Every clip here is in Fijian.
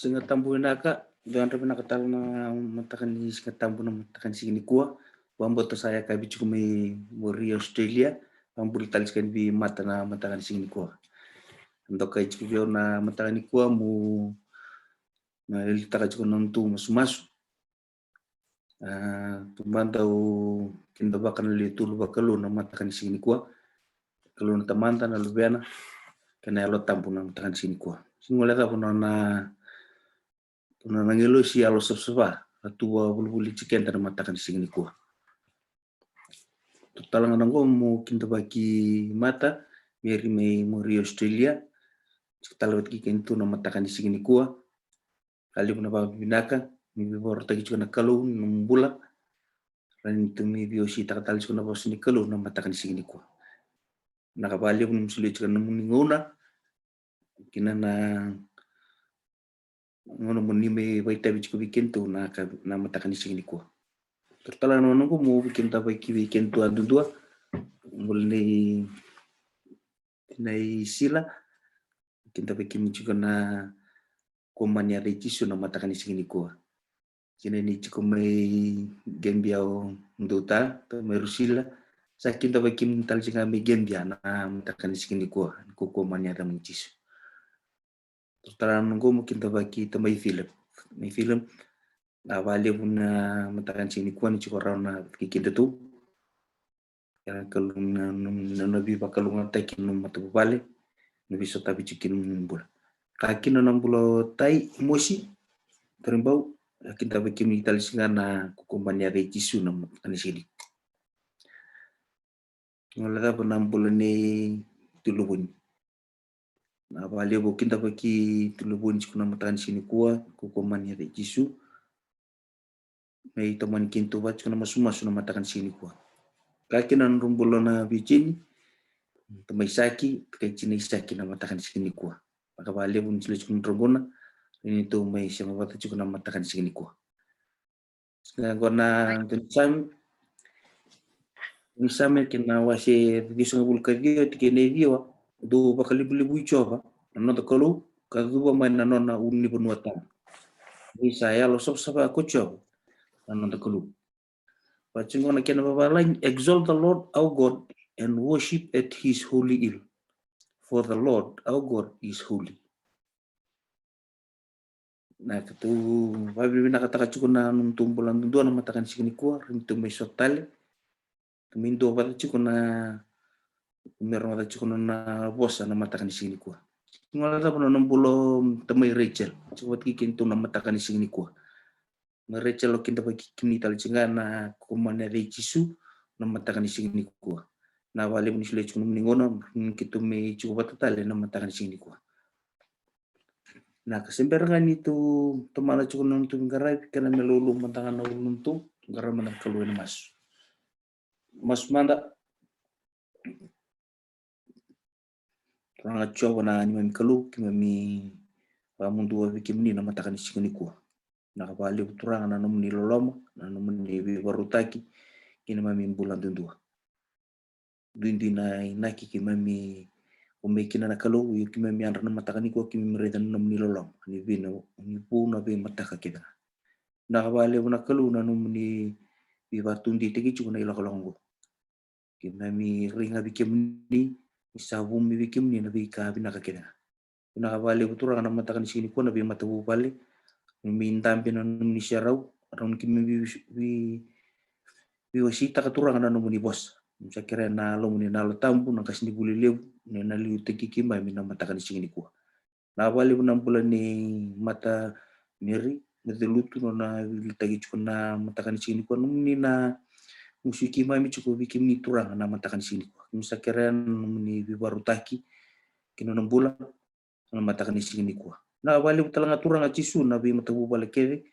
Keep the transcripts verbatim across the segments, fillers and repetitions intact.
Siga Tabu vinaka, dou yadra vinaka tale na mataka ni Siga Tabu na mataka ni siga nikua. Vakabauta sa yakavi tiko mai muri Australia. Vakabula tale tiko yani vei mata na mataka ni siga nikua. Dokai tiko vei au na mataka nikua mo na lelitaka tiko na nodatou masumasu. A, taumada au kidavaka na lewe tolu vakalou na mataka ni siga nikua. Kalou na Tamada, na Luvena kei na Yalo Tabu na mataka ni siga nikua. Sega ni guilecava na nona, na nona agilosi yalo savasava, a tu vakavolivoli tiko keda na mataka ni siga nikua. Tou talega na qo mo kidavaki mata, Mary mai muri Australia. Tiko tale vata kei kedatou na mataka ni siga nikua. Ka levu na vakavinavinaka ni veivakarotaki tiko na Kalou na nomu bula. Rawa ni tou mai veiwaseitaka tale tiko na vosa ni Kalou na mataka ni siga nikua. Vinaka vakalevu ni mo solia tiko na nomuni gauna kina na gauna mo ni mai vakaitavi tiko vei kedatou na ka, na mataka ni siga nikua. Tou talega na gauna qo mo kidavaki vei kedatou yadudua. Bula nei, nei Sila. Kidavaki kemuni tiko na Kua Mani Yaca i Jisu na mataka ni siga nikua. Kina ni tiko mai Gambia o Duta, tou mai Rusila. Sa kidavaki kemuni tale tiko ga mai Gambia na mataka ni siga nikua. Kua, Kua Mani Yaca i Jisu. Tou talega na gauna qo mo kidavaki tamai Philip. Mai Philip, vinaka vakalevu na mataka ni siga nikua ni tiko rawa vata kei kedatou. Kena Kalou na, na, na, na veivakalougatataki na nomu matavuvale, na veisotavi tiko kina nomu bula. Ka kina na bula o Tai Mosi Taribau, a kidavaki kemuni tale tiko ga na Kua Mani Yaca i Jisu na mataka ni siga nikua. Gole cava na bula nei Tulavoni. Vinaka vakalevu, kidavaki Tulavoni tiko na mataka ni siga nikua, Kua Mani Yaca i Jisu. Mai tomani kedatou vata tiko na masumasu na mataka ni siga nikua. Ka kina na nodrau bula na Vijini, tamai Saki, takai Jina i Saki na mataka ni siga nikua. Vinaka vakalevu ni solia tiko na nodrau gauna, ni tou mai sema vata tiko na mataka ni siga nikua. Siga qo na Tunisame, Tunisame kei na wase ciwasagavulu ka ciwa, tikina e ciwa, dou vakalevulevui Jiova na noda Kalou, ka cuva mai na nona ulunivanua tabu. Ni sa yalo savasava ko Jiova na noda Kalou. Vaka tiko qo na kena vavalagi, exalt the Lord our God and worship at his holy hill, for the Lord our God is holy. Na ka tou vakavinavinakataka tiko na nomutou bula duadua na mataka ni siga nikua, rawa ni tou mai sota tale. Tou mai duavata tiko na, me rogoca tiko na nona vosa na mataka ni siga nikua. Gole cava na nona bula o tamai Rachel, tiko vata kei kedatou na mataka ni siga nikua. Tamai Rachel, au kidavaki kemuni tale tiko ga na Kua Mani Yaca i Jisu na mataka ni siga nikua. Vinaka vakalevu ni solia tiko nomuni gauna ni keitou mai tiko vata tale na mataka ni siga nikua. Na ka se bera ga ni tou tomana tiko na nodatou veiqaravi, kena me laulau mada ga na ulunivanua, tou qarava mada na Kalou ena masu. Masu mada. Turaga Jiova na neimami Kalou, keimami vakamuduo vei kemuni na mataka ni siga nikua. Vinaka vakalevu Turaga na nomuni loloma, na nomuni veivakarautaki ki na neimami bula duadua. Duidui na inaki keimami o mai kina na Kalou, io keimami yadra na mataka nikua, keimami raica na nomuni loloma, ni vei na, ni vou na veimataka kece ga. Vinaka vakalevu na Kalou na nomuni veivakataudeitaki tiko na ilakolako oqo. Keimami rai ga vei kemuni, ni sa vu mai vei kemuni na veika vinaka kece ga. Vinaka vakalevu Turaga na mataka ni siga nikua na veimatavuvale, me dabe na nomuni serau, rawa ni keimami vei, vei, veiwaseitaka Turaga na nomuni vosa. Ni sa kerea na Yalomuni na Yalo Tabu, na qasenivuli levu, ni na liutaki keimami na mataka ni siga nikua. Vinaka vakalevu na bula nei mata Mary, me celutu nona veiliutaki tiko na mataka ni siga nikua, nomuni na musu keimami tiko vei kemuni Turaga na mataka ni siga nikua. Keimami sa kerea na nomuni veivakarautaki ki na nona bula na mataka ni siga nikua. Vinaka vakalevu tale ga Turaga Jisu na veimatavuvale kece,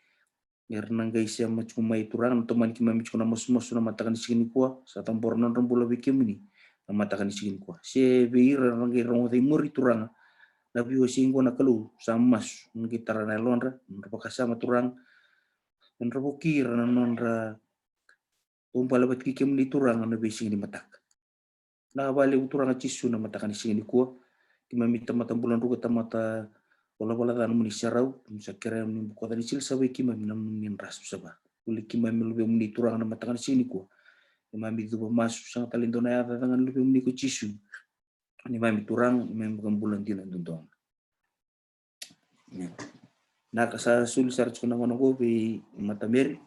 era na qai sema tiko mai Turaga, na tomani keimami tiko na masumasu na mataka ni siga nikua, sa cabora na nodra bula vei kemuni na mataka ni siga nikua. Se vei ira era na qai rogoca i muri Turaga na veiwasei oqo na Kalou, sa masu, na qai tara na yalodra, nodra vakasama Turaga, nodra vukei ira na nodra taubale vata kei kemuni Turaga na veisiga ni mataka. Vinaka vakalevu Turaga Jisu na mataka ni siga nikua. Keimami tamata bula druka, tamata valavala ca nomuni serau, keimami sa kerea mo ni bokoca ni sili sava i keimami na nomuni dra savasava. Vuli keimami na luvemuni Turaga na mataka ni siga nikua. Keimami cuva masu, sega tale e dua na yaca, yaca ga na luvemuni ko Jisu. Neimami Turaga, neimami iVakabula dina duadua ga. Amen. Vinaka, sa soli sara tiko na gauna oqo vei Mata Meri.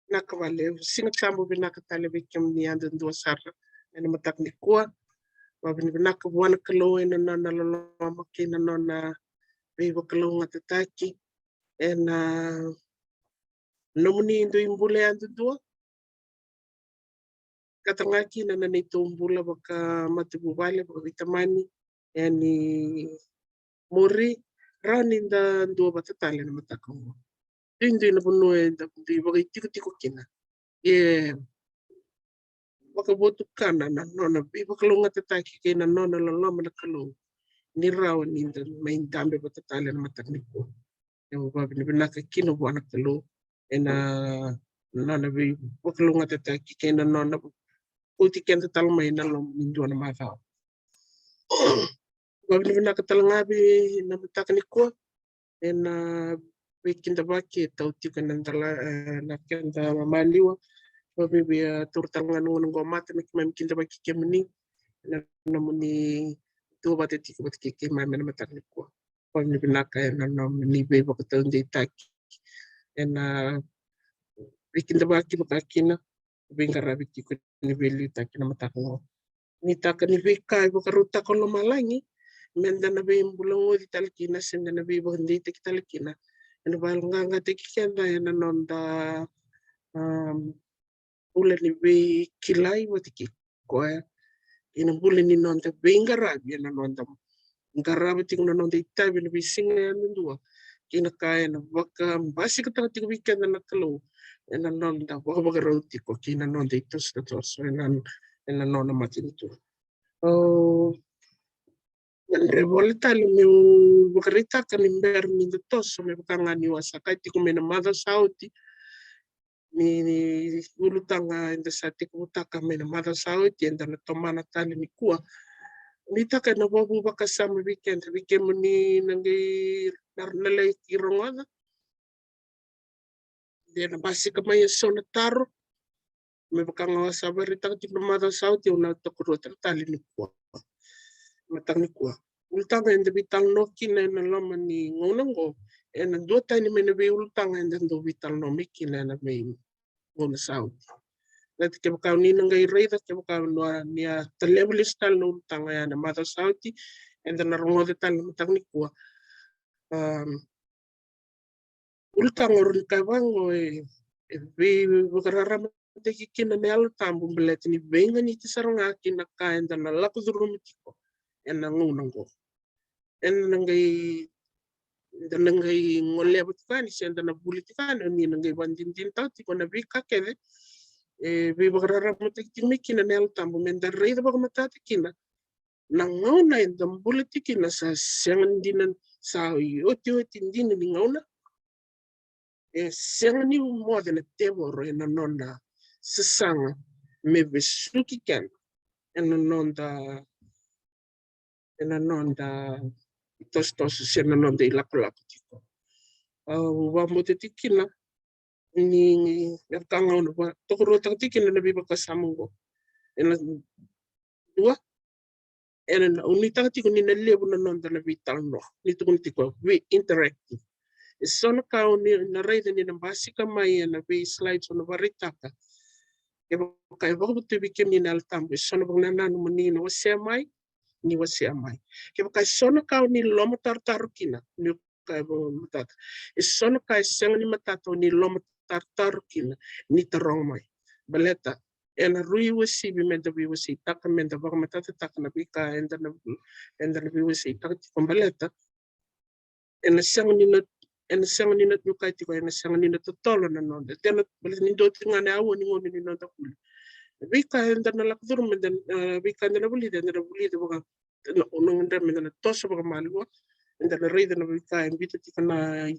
Vinaka vakalevu. Siga Tabu vinaka tale vei kemuni yadudua sara ena mataka nikua. Vakavinavinaka vua na Kalou ena nona loloma kei na nona veivakalougatataki ena nomuni dui bula yadudua. Ka taga kina na neitou bula vakamatavuvale, vakaveitamani, yani muri, rawa ni da duavata tale na mataka oqo. Duidui na vanua eda dui vakaitikotiko kina. E vakavotukana na nona veivakalougatataki kei na nona loloma na Kalou ni rawa ni da mai dabe vata tale na mataka nikua. Au vakavinavinaka kina vua na Kalou ena nona veivakalougatataki kei na nona kauti keda tale mai na loma ni dua na macawa. Vakavinavinaka tale ga vei na mataka nikua ena veikidavaki e tau tiko ena dala, e, na keda maliwa. Vakavinavinaka, e, taura tale ga na gauna oqo Mata me keimami kidavaki kemuni ena nomuni duavata tiko vata kei keimami ena mataka nikua. Vakavinavinaka ena nomuni veivakataudeitaki ena veikidavaki vaka kina veiqaravi tiko ni veiliutaki na mataka oqo. Nuitaka ni veika e vakarautaka o lomalagi meda na veibulagoci tale kina se da na veivakadeitaki tale kina ena vaqaqataki keda ena noda, um, bula ni veikilai vata kei koya, ena bula ni noda veiqaravi ena noda qarava tiko na noda itavi ena veisiga yadudua kei na ka ena vakabasikataka tiko vei keda na Kalou ena noda vakavakarau tiko kei na noda itosotoso ena, ena nona matanitu. Au gadreva tale meu vakaraitaka ni bera ni da toso, me vaka ga niu a sa kaya tiko mai na macawa sa oti, ni, ni ulutaga eda sa tekivutaka mai na macawa sa oti eda na tomana tale nikua. Nuitaka ena vakavu vakasama vei keda, vei kemuni na qai na, na lai rogoca. De na basika mai eso na taro. Me vaka ga au sa vakaraitaka tiko na macawa sa oti, au na tokaruataka tale nikua. Mataka nikua. Ulutaga eda veitalanoa kina ena loma ni gauna oqo ena duatani mai na veiulutaga eda dau veitalanoa mai kina ena veigauna sa oti. Baleta kevaka o ni na qai raica, kevaka o ni a taleva lesu tale na ulutaga ya na macawa sa oti, eda na rogoca tale na mataka nikua. Um, ulutaga o rau ni ka vaqo e, e veivakararamataki kina na Yalo Tabu baleta ni veiganiti sara ga kina ka eda na lako curuma tiko ena gauna oqo. Eda na qai, eda na qai goleva tiko yani se eda na vuli tiko yani, o ni na qai vakadinadinataka tiko na veika kece e veivakararamataki tiko mai kina na Yalo Tabu meda raica vakamatata kina. Na gauna eda bula tiko kina sa sega ni dina, sa iotioti dina ni gauna. E sega ni moce na tevoro ena nona sasaga me vesuki keda ena noda, ena noda itosotoso se na noda ilakolako tiko. Au vakabauta tiko kina ni, ni, na ka ga au na vakatokaruataka tiko kina na veivakasama oqo. Ena dua, ena, au nuitaka tiko ni na levu na noda na veitalanoa, ni tukuni tiko vei interactive. Eso na ka au ni na raica ni na basika mai ena vei slides au na vakaraitaka. Kevaka e vakavotuya vei kemuni na Yalo Tabu eso na vakanananu mo ni na wasea mai, ni wasea mai. Kevaka eso na ka au ni lomatarotaro kina, ni ka e vakamatata. Eso na ka e sega ni matata o ni lomatarotaro kina, ni taroga mai. Baleta ena rui uasivi meda veiwaseitaka, meda vakamatatataka na veika eda na, eda na veiwaseitaka tiko, baleta ena sega ni na, ena sega ni na, niu kaya tiko, ena sega ni na totolo na noda, ena, baleta ni dua tiko ga na aua ni gauna ni noda vuli. Veika eda na lako curuma, eda, e, veika eda na vulica, eda na vulica vaka na, na gauna meda na toso vakamalua, eda na raica na veika e biuta tiko na,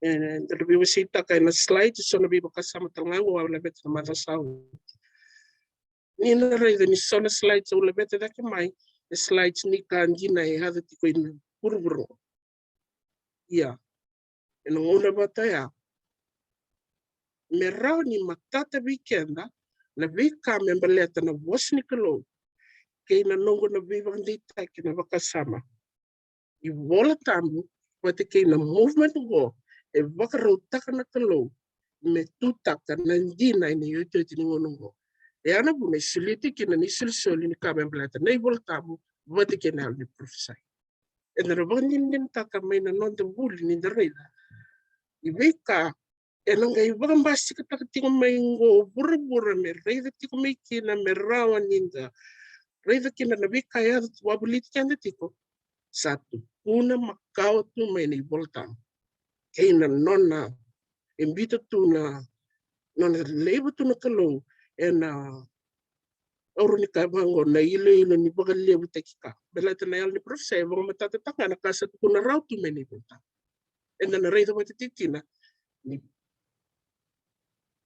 E, da na veiwaseitaka ena slides, so na veivakasama tale ga au a laveta na macawa sa oti. Ni na raica ni so na slides au laveta cake mai, e slides ni ka dina e yaco tiko ina vuravura. Ia, ena gauna vata ya, me rawa ni matata vei keda na veika me baleta na vosa ni Kalou kei na noqu na veivakadeitaki na vakasama. iVola Tabu vata kei na movement qo e vakarautaka na Kalou me tutaka na dina ena iotioti ni gauna qo. E a na vuna e solia tiko kina na isolisoli ni ka me baleta na iVola Tabu vata kei na yalo ni parofisai. Eda na vakadinadinataka mai na noda vuli ni da raica i veika ena qai vakabasikataka tiko mai qo vuravura me raica tiko mai kina me rawa ni da raica kina na veika e yaco tu, wavoliti keda tiko. Sa tukuna makawa tu mai na iVola Tabu kei na nona e biuta tu na nona laiva tu na Kalou ena auro ni ka vaqo na iloilo ni vakalevutaki ka. Baleta na yalo ni parofisai e vakamatatataka ga na ka sa tukuna rawa tu mai na iVola Tabu. Eda na raica vata tiko kina ni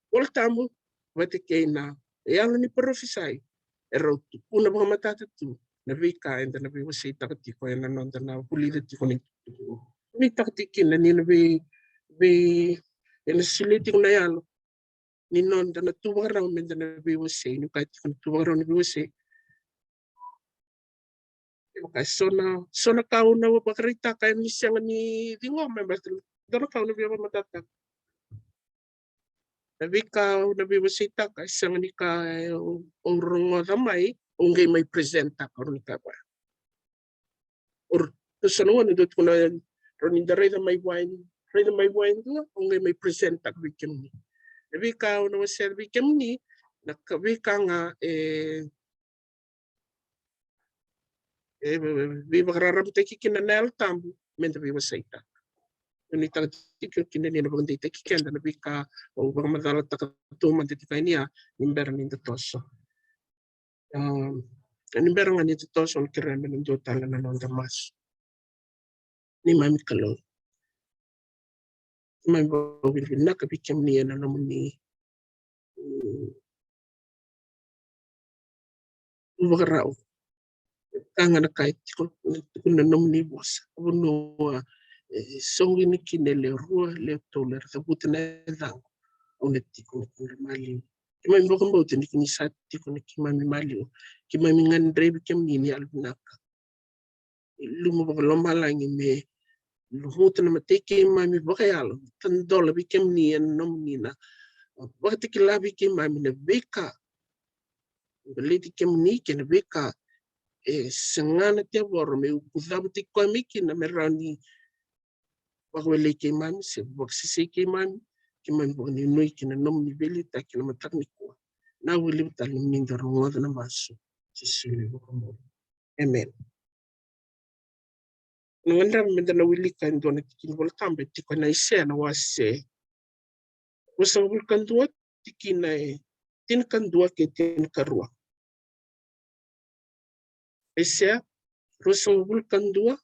iVola Tabu vata kei na yalo ni parofisai e rau tukuna vakamatata tu na veika eda na veiwaseitaka tiko ena noda na vulica tiko ni tukutuku. Ni taka tiko kina ni na vei, vei ena solia tiko na yalo ni noda na tu vakarau meda na veiwasei, ni ka tiko na tu vakarau ni veiwasei. E vaka so na, so na ka au na vakaraitaka e ni sega ni ciqoma, e basi dua na ka au na via vakamatata. Na veika au na veiwaseitaka e sega ni ka au rogoca mai, au qai mai present taka, au ni ka vaya. Or, so na gauna dou tukuna, rau ni da raica mai vua, raica mai vua e dua, au qai mai present taka vei kemuni. Na veika au na wasea vei kemuni, na ka veika ga e, e veivakararabutaki kina na Yalo Tabu, meda veiwaseitaka. Ni taka tiko kina ni na vakadeitaki keda na veika au vakamacalataka tu mada tiko yani ya, ni bera ni da toso. A, ni bera ga ni da toso, au kerea me na dua tale na noda masu. Neimami Kalou, keimami vakavinavinaka vei kemuni ena nomuni, mm, vakarau. Ka ga na ka e tiko, na tiko na nomuni vosa. Vanua e soqoni kina e lewe rua, lewe tolu, era cavuta na yacaqu, au na tiko ni kudra maliu. Keimami vakabauta ni ko ni sa tiko ni keimami maliu. Keimami gadrevi kemuni ni yalovinaka. Lumu vakalomalagi me lumuta na matai keimami vakayalo, tadola vei kemuni ena nomuni na vakatakila vei keimami na veika baleti kemuni kei na veika e sega na tevoro me uku cavuti koya mai kina me rawa ni vakawelei keimami se vakasesei keimami. Keimami vakanuinui kina nomuni veiliutaki na mataka nikua. Na wili vata na nomuni da rogoca na masu. Jisu na iVakabula. Amen. Na gadreva meda na wilika e dua na tikina Vola Tabu e tiko ena Aisea na wase ruasagavulu ka dua, tikina e tinikadua kei tinikarua. Aisea ruasagavulu ka dua,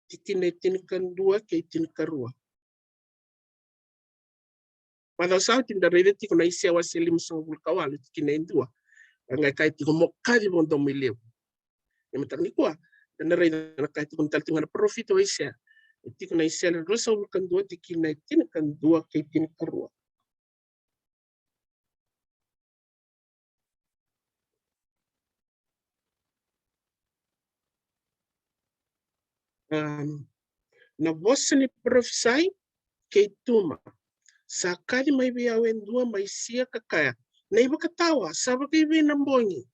tikina e tinikadua kei tinikarua. Macawa sa oti da raica tiko na Aisea wase limasagavulu ka walu, tikina e dua. Ka qai kaya tiko, mo kaci vakadomoilevu. Ia mataka nikua da na raica na ka e tukuna tale tiko ga na parofita o Aisea. E tiko na Aisea ruasagavulu ka dua, tikina e tinikadua kei tinikarua. Um, na vosa ni parofisai kei Tuma. Sa kaci mai vei au e dua mai Sia ka kaya, na ivakatawa sa vakaivei na bogi?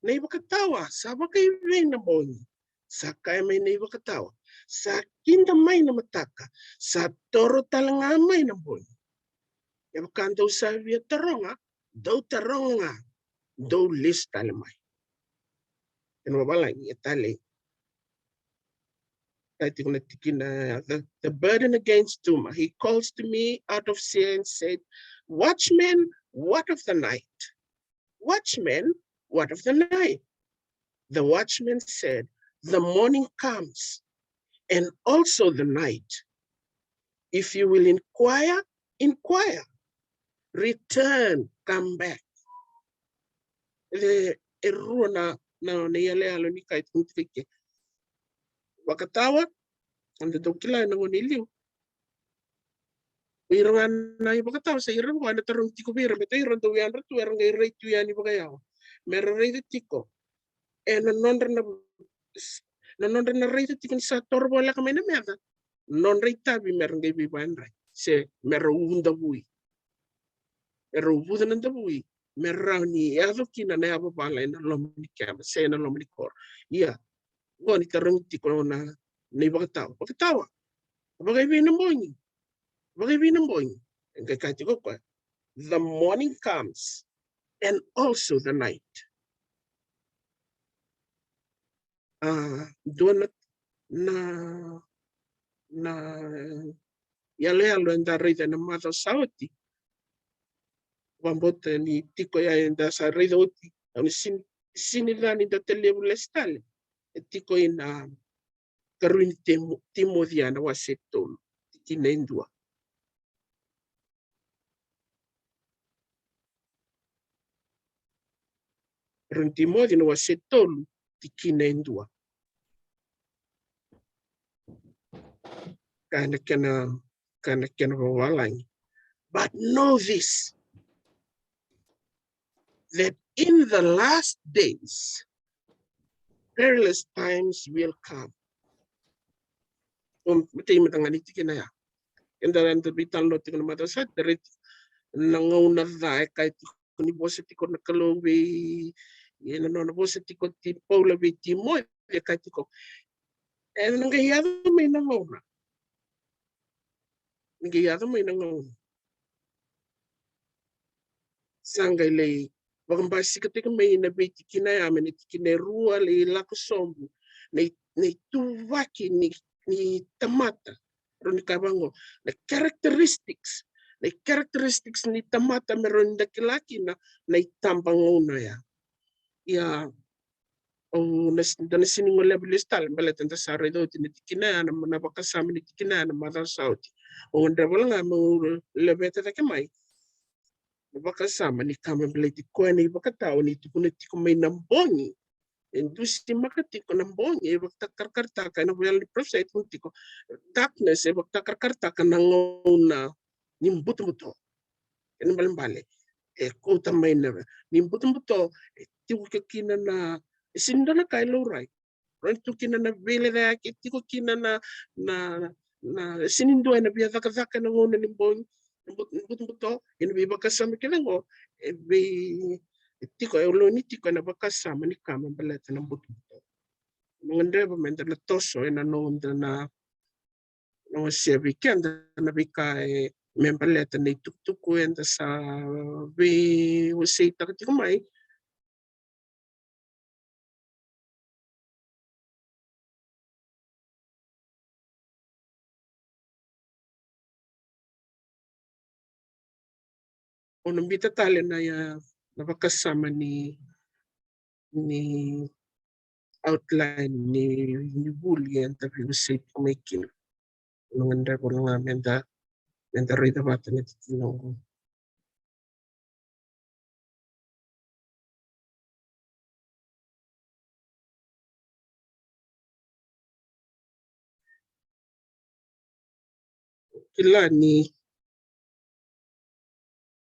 Na ivakatawa sa vakaivei na bogi? Sa kaya mai na ivakatawa, sa kida mai na mataka, sa toro tale ga mai na bogi. Kevaka dou sa via taroga, dou taroga ga, dou lesu tale mai. Ena vavalagi e talei. Kaya tiko na tikina, the, the burden against Tuma. He calls to me out of Sia and said, watchman, what of the night? Watchman, what of the night? The watchman said, the morning comes, and also the night. If you will inquire, inquire. Return, come back. E, e rua na, na, na iyaloyalo ni ka e tukuni tiko i ke. Vakatawa, eda dau kila ena gauna i liu. O ira ga na ivakatawa sa ira ga na tarogi tiko vei ira, me ta ira dau yadra tu, era qai rai tu yani vakayawa. Me ra raica tiko. E na nodra na, na nodra na raica tiko ni sa toro voleka mai na meca. Nodra itavi me ra qai veivayadrai. Se me ra uvu davui. Me ra uvuca na davui. Me rawa ni yaco kina na yavavala ena loma ni keba, se ena loma ni koro. Ia, qo ni tarogi tiko na, na ivakatawa. Vakatawa. Vakaivei na bogi? Vakaivei na bogi? E qai kaya tiko o koya, the morning comes and also the night. A, dua na, na, na iyaloyalo eda raica ena macawa sa oti. Vakabauta ni tiko ya eda sa raica oti. Au na sini, sini ca ni da talevu lesu tale. E tiko ina karua ni Timo-, Timoci na wase tolu, tikina e dua. Karua ni Timoci na wase tolu, tikina e dua. Kaya na kena, kaya na kena vavalagi. But know this, that in the last days, perilous times will come. O, matei mada ga ni tikina ya. Eda, eda veitalanoa tiko na macawa sa oti, da raica na gauna ca e kaya tiko ni vosa tiko na Kalou vei, ena nona vosa tiko o Paula vei Timoci, e kaya tiko, ena qai yaco mai na gauna. Ni qai yaco mai na gauna. Sa qai lai vakabasikataki mai na veitikina ya, mai na tikina e rua lai lako sobu, na i-, na ituvaki ni, ni tamata. Rawa ni kaya vaqo, na characteristics, na characteristics ni tamata me rawa ni da kila kina na itabagauna ya. Ia, au na s-, da na sini goleva lesu tale baleta da sa raica oti na tikina ya, na, na vakasama ni tikina ya na macawa sa oti. Au gadreva wale ga meu laveta cake mai na vakasama ni ka me baleti koya na ivakatawa ni tukuna tiko mai na bogi. E dusimaka tiko na bogi, e vakatakarakarataka ena veiyalayala ni parofisai e tukuna tiko, darkness, e vakatakarakarataka na gauna ni butobuto. Kena ibalebale e kauta mai na, ni butobuto e tiko kina na, e sini dua na ka e laurai. Rawa ni tu kina na veilecayaki, e tiko kina na, na, na, e sini dua ena via cakacaka ena gauna ni bogi, na but-, butobuto, ena veivakasama kece qo, e vei, e tiko, e uluni tiko ena vakasama ni ka me baleta na butobuto. Au gadreva meda na toso ena noda na, na wasea vei keda na veika e me baleta na itukutuku eda sa veiwaseitaka tiko mai. Au na biuta tale na, ia, na vakasama ni, ni outline ni, ni vuli eda veiwasei tiko mai kina. Au na gadreva wale ga meda, meda raica vata na tikina oqo. Kila ni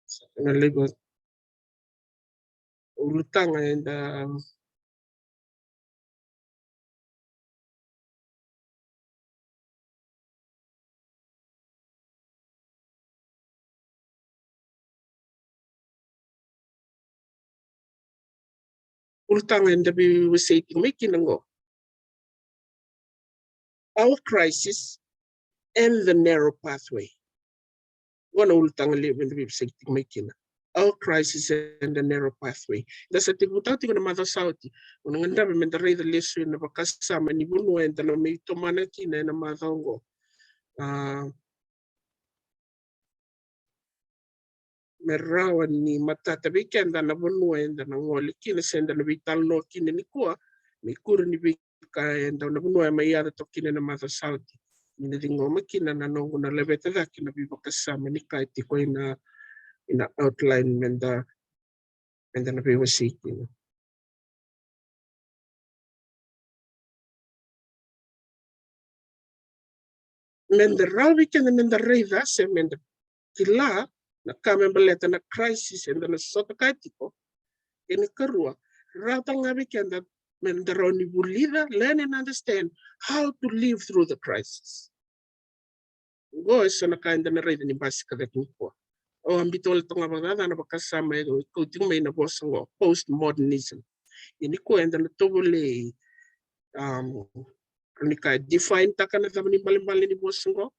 sa na levu ulutaga eda ulutaga eda veiwasei tiko mai kina qo. Our crisis and the narrow pathway. Qo na ulutaga levu eda veiwasei tiko mai kina. Our crisis and the narrow pathway. Da sa tekivutaka tiko na macawa sa oti. Au na gadreva meda raica lesu ena vakasama ni vanua eda na mai tomana kina ena macawa oqo. A, me rawa ni matata vei keda na vanua eda na gole kina se da na veitalanoa kina nikua, me ikuri ni veika eda na vanua e mai yaco toka kina ena macawa sa oti. ni na ciqoma kina na noqu na laveta cake na veivakasama ni ka e tiko ina, ina outline meda, meda na veiwasei kina. Meda rawa vei keda meda raica se meda kila na ka me baleta na crisis eda na sota kaya tiko. Kena ikarua, rawa tale ga vei keda meda rawa ni vulica, learn and understand how to live through the crisis. Qo e so na ka eda na raica ni basika cake nikua. Au a biuta wale toka ga vakacaca na vakasama e kau tiko mai na vosa qo, postmodernism. Ia nikua eda na tovolei, um, ni ka e define taka na cava ni balebale ni vosa qo.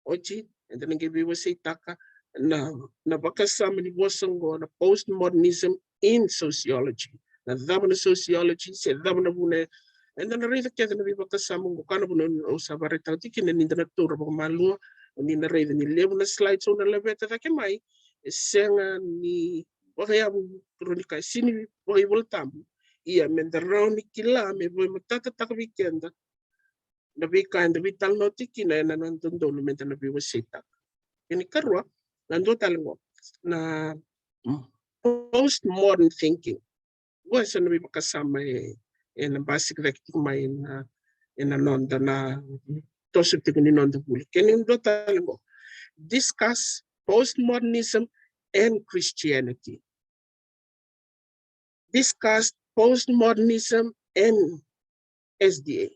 Oti eda na qai veiwaseitaka na, na vakasama ni vosa qo na postmodernism in sociology. Na cava na sociology, se cava na vuna eda na raica kece na veivakasama qo, ka na vuna au sa vakaraitaka tiko kina ni da na taura vakamalua, ni na raica ni levu na slides au na laveta cake mai e sega ni vakayavu, rawa ni ka e sega ni vakaivolatabu. Ia meda rawa ni kila me vakamatatataka vei keda na veika eda veitalanoataki kina ena noda dodonu meda na veiwaseitaka. Kena ikarua, na dua tale qo, na, mm, postmodern thinking. Qo e so na veivakasama e, ena basika cake tiko mai ena, ena noda na toso tiko ni noda vuli. Kena dua tale qo, discuss postmodernism and Christianity. Discuss postmodernism and S D A.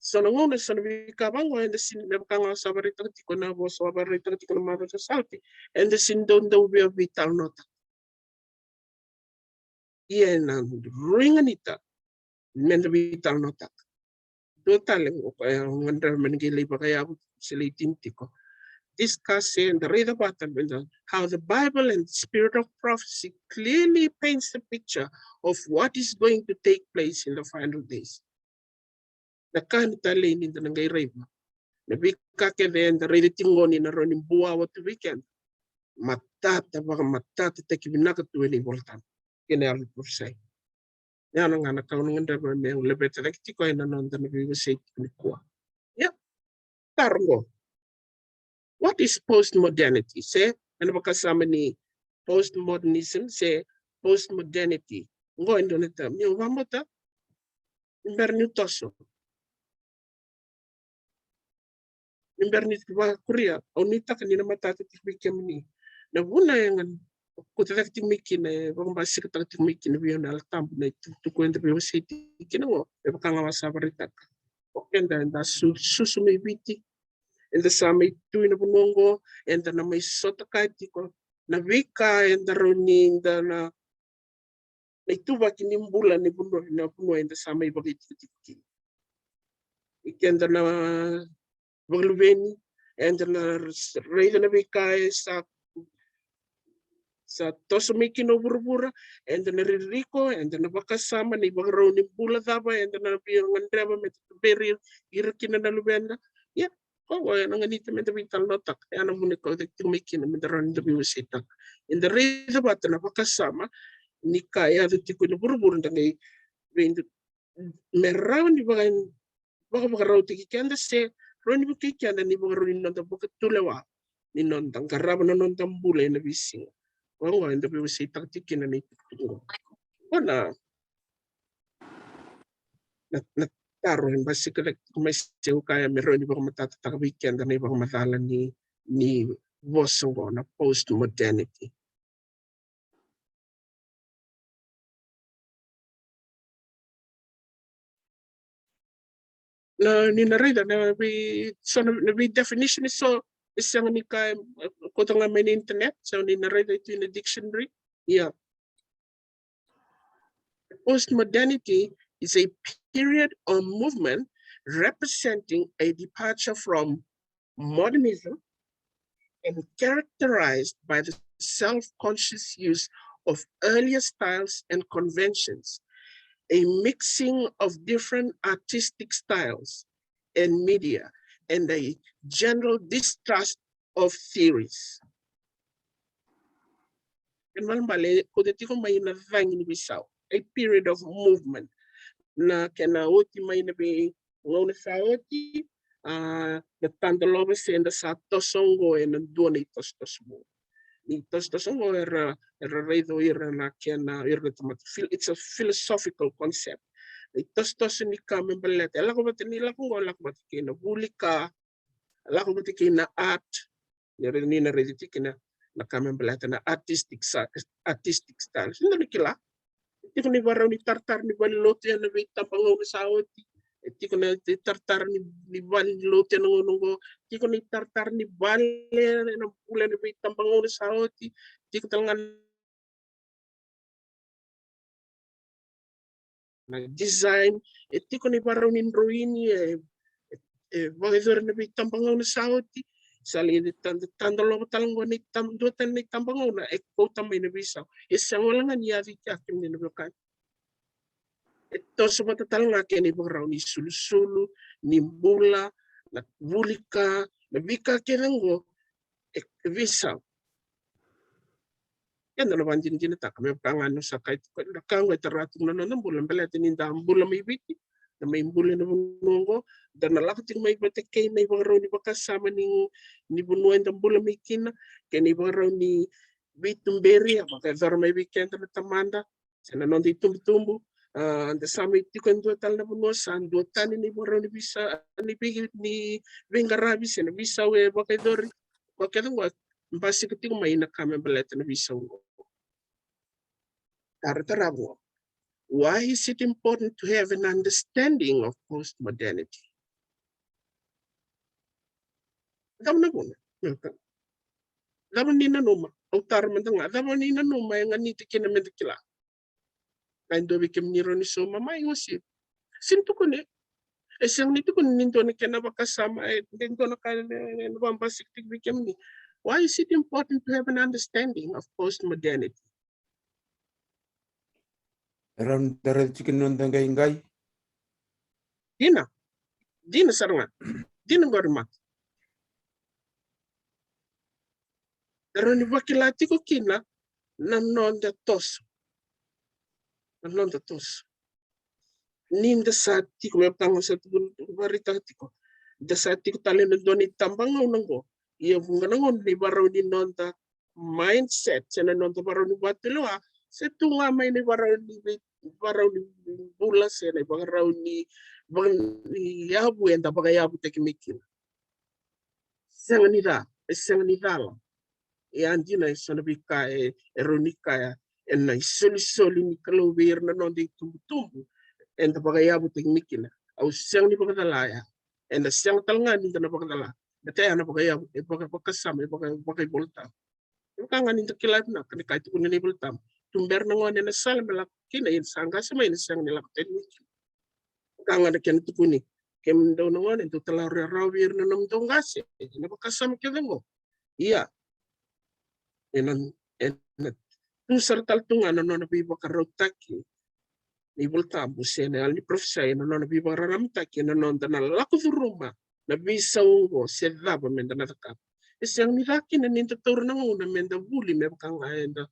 So na gauna, so na veika vaqo eda sega ni, me vaka ga au sa vakaraitaka tiko na vosa au vakaraitaka tiko na macawa sa oti, eda sega ni dau, dau via veitalanoataka. Ia ena rui ganita meda veitalanoataka. Dua tale qo, e, au gadreva me na qai lai vakayavu se lai tini tiko. Discuss, e, da raica vata meda, how the Bible and the spirit of prophecy clearly paints the picture of what is going to take place in the final days. Na ka ni talei ni da na qai raica na veika kece eda raica tiko qo ni na rawa ni buawa tu vei keda. Matata, vakamatatataki vinaka tu ena iVolatabu kei na yalo ni parofisai. Ia na ka ga na ka au na gadreva meu laveta cake tiko ena noda na veiwasei tiko nikua. Ia, taro qo. What is postmodernity? Se ena vakasama ni postmodernism se postmodernity. Qo e dua na taro meu vakabauta ni bera niu toso, ni bera niu vakuria, au nuitaka ni na matata tiko vei kemuni. Na vuna e ga kauta cake tiko mai kina, e vakabasikataka tiko mai kina vei au na Yalo Tabu na itukutuku eda veiwasei tiko kina qo, e vaka ga au sa vakaraitaka. O keda eda su, susu mai Viti, eda sa mai tu ina vanua qo, eda na mai sota kaya tiko na veika eda rawa ni da na, na ituvaki ni bula ni vanua, na vanua eda sa mai vakaitikotiko kina. I keda na vakaluveni, eda na raica na veika e sa, sa toso mai kina o vuravura, eda na ririko, eda na vakasama na ivakarau ni bula cava eda na via gadreva me tuberi ira kina na luveda. Ia, koya qo ena ganita meda veitalanoataka, ena vuna e kauta tiko mai kina meda rawa ni da veiwaseitaka. Eda raica vata na vakasama ni ka e yaco tiko ena vuravura, da qai vei, me rawa ni vaka, vakavakarautaki keda se rawa ni vukei keda ni vakarau ni noda vakatulewa, ni noda qarava na noda bula ena veisiga. Koya qo eda veiwaseitaka tiko kina na itukutuku qo. Qo na, na, na taro e basika cake tiko mai, se au kaya me rawa ni vakamatatataka vei keda na ivakamacala ni, ni vosa qo na postmodernity. Na, ni na raica na vei, so na, na vei definition e so, e sega ni ka e, e kauta ga mai na internet, so ni na raica e tu ina dictionary. Ia. Postmodernity is a period or movement representing a departure from modernism and characterized by the self-conscious use of earlier styles and conventions, a mixing of different artistic styles and media, and a general distrust of theories. Kena ibalebale e kauta tiko mai na cagi ni veisau, a period of movement. Na kena oti mai na vei, gauna sa oti, a, na tadalova se da sa toso oqo ena dua na itosotoso vou. Ni tosotoso oqo era, era raica o ira na kena, ira na tamata phil-, it's a philosophical concept. Na itosotoso ni ka me baleta, e lako vata ni lako oqo, e lako vata kei na vuli ka, e lako vata kei na art, ni ra-, ni na raica tiko kina na ka me baleta na artistic sa-, artistic style. Sega ni kila. E tiko na ivakarau ni taratara ni valenilotu ena veitabagauna sa oti. E tiko na taratara ni, ni valenilotu ena gauna oqo. Tiko na itaratara ni vale ena bula ena veitabagauna sa oti. Tiko tale ga na design, e tiko na ivakarau ni droini, e, e, e vakayacori ena veitabagauna sa oti. Sa lai tada, tadalova tale oqo na itab-, dua tale na itabagauna, e kauta mai na veisau. E sega wale ga ni yaco i kea, kemuni na veiwekani. E toso vata tale ga kei na ivakarau ni sulusulu, ni bula, na vuli ka, na veika kece oqo, e, e veisau. Eda na vakadinadinataka me vaka ga ni sa kaya tiko, na ka oqo e tara tiko na noda bula, baleta ni da bula mai Viti, da mai bula ena vanua oqo, da na lako tiko mai vata kei na ivakarau ni vakasama ni, ni vanua eda bula mai kina, kei na ivakarau ni veituberi a vakayacora mai vei keda na tamada se na noda itubutubu. A, da sa mai tiko e dua tale na vanua, sa dua tani na ivakarau ni veisa-, ni vei-, ni veiqaravi se na veisau e vakayacori. Koya kece oqo e basika tiko mai na ka me baleta na veisau oqo. Tara, tara oqo. Why is it important to have an understanding of postmodernity? Cava na vuna? Cava ni nanuma? Au tara mada ga. Cava ni nanuma e ganita kina meda kila? Qai dua vei kemuni rawa ni sauma mai, o se, se ni tukuni. E sega ni tukuni ni dua na kena vakasama, e, de dua na ka e, e, e na vakabasika tiko vei kemuni. Why is it important to have an understanding of postmodernity? E rawa ni da raica tiko ni noda qaiqai. Dina. Dina sara ga. Dina qori mada. E rawa ni vakila tiko kina na noda toso. Na noda toso. Ni da sa tiko, me vaka ga sa tukuni, vakaraitaka tiko. Da sa tiko tale ena dua na itabagauna oqo. Ia vuqa na gauna na ivakarau ni noda mindset, se na noda ivakarau ni vakatulewa, se tu ga mai na ivakarau ni vei-, ivakarau ni bula, se na ivakarau ni vaka-, ni yavu eda vakayavutaki mai kina. Sega ni ca, e sega ni cala. E a dina e so na veika e, e rawa ni kaya ena isolisoli ni Kalou vei ira na noda itubutubu eda vakayavutaki mai kina. Au sega ni vakacala ya. Eda sega tale ga ni da na vakacala. Baleta ya na vakayavu, e vaka, vakasama, e vaka, vakaivolatabu. E vaka ga ni da kila vinaka ni ka e tukuna na iVolatabu. Tubera na gone ena sala me lako kina, ia ni sa qase mai ena sega ni lako tani mai kina. Vaka ga na kena tukuni, kemudou na gone, dou talaurawarawa vei ira na nomudou qase ena vakasama kece oqo. Ia, ena, ena tu sara tale tu ga na nona veivakarautaki na iVolatabu se na yalo ni parofisai ena nona veivakararamataki ena noda na lako curuma na veisau oqo se cava meda na cakava. E sega ni ca kina ni da taura na gauna meda vuli me vaka ga eda,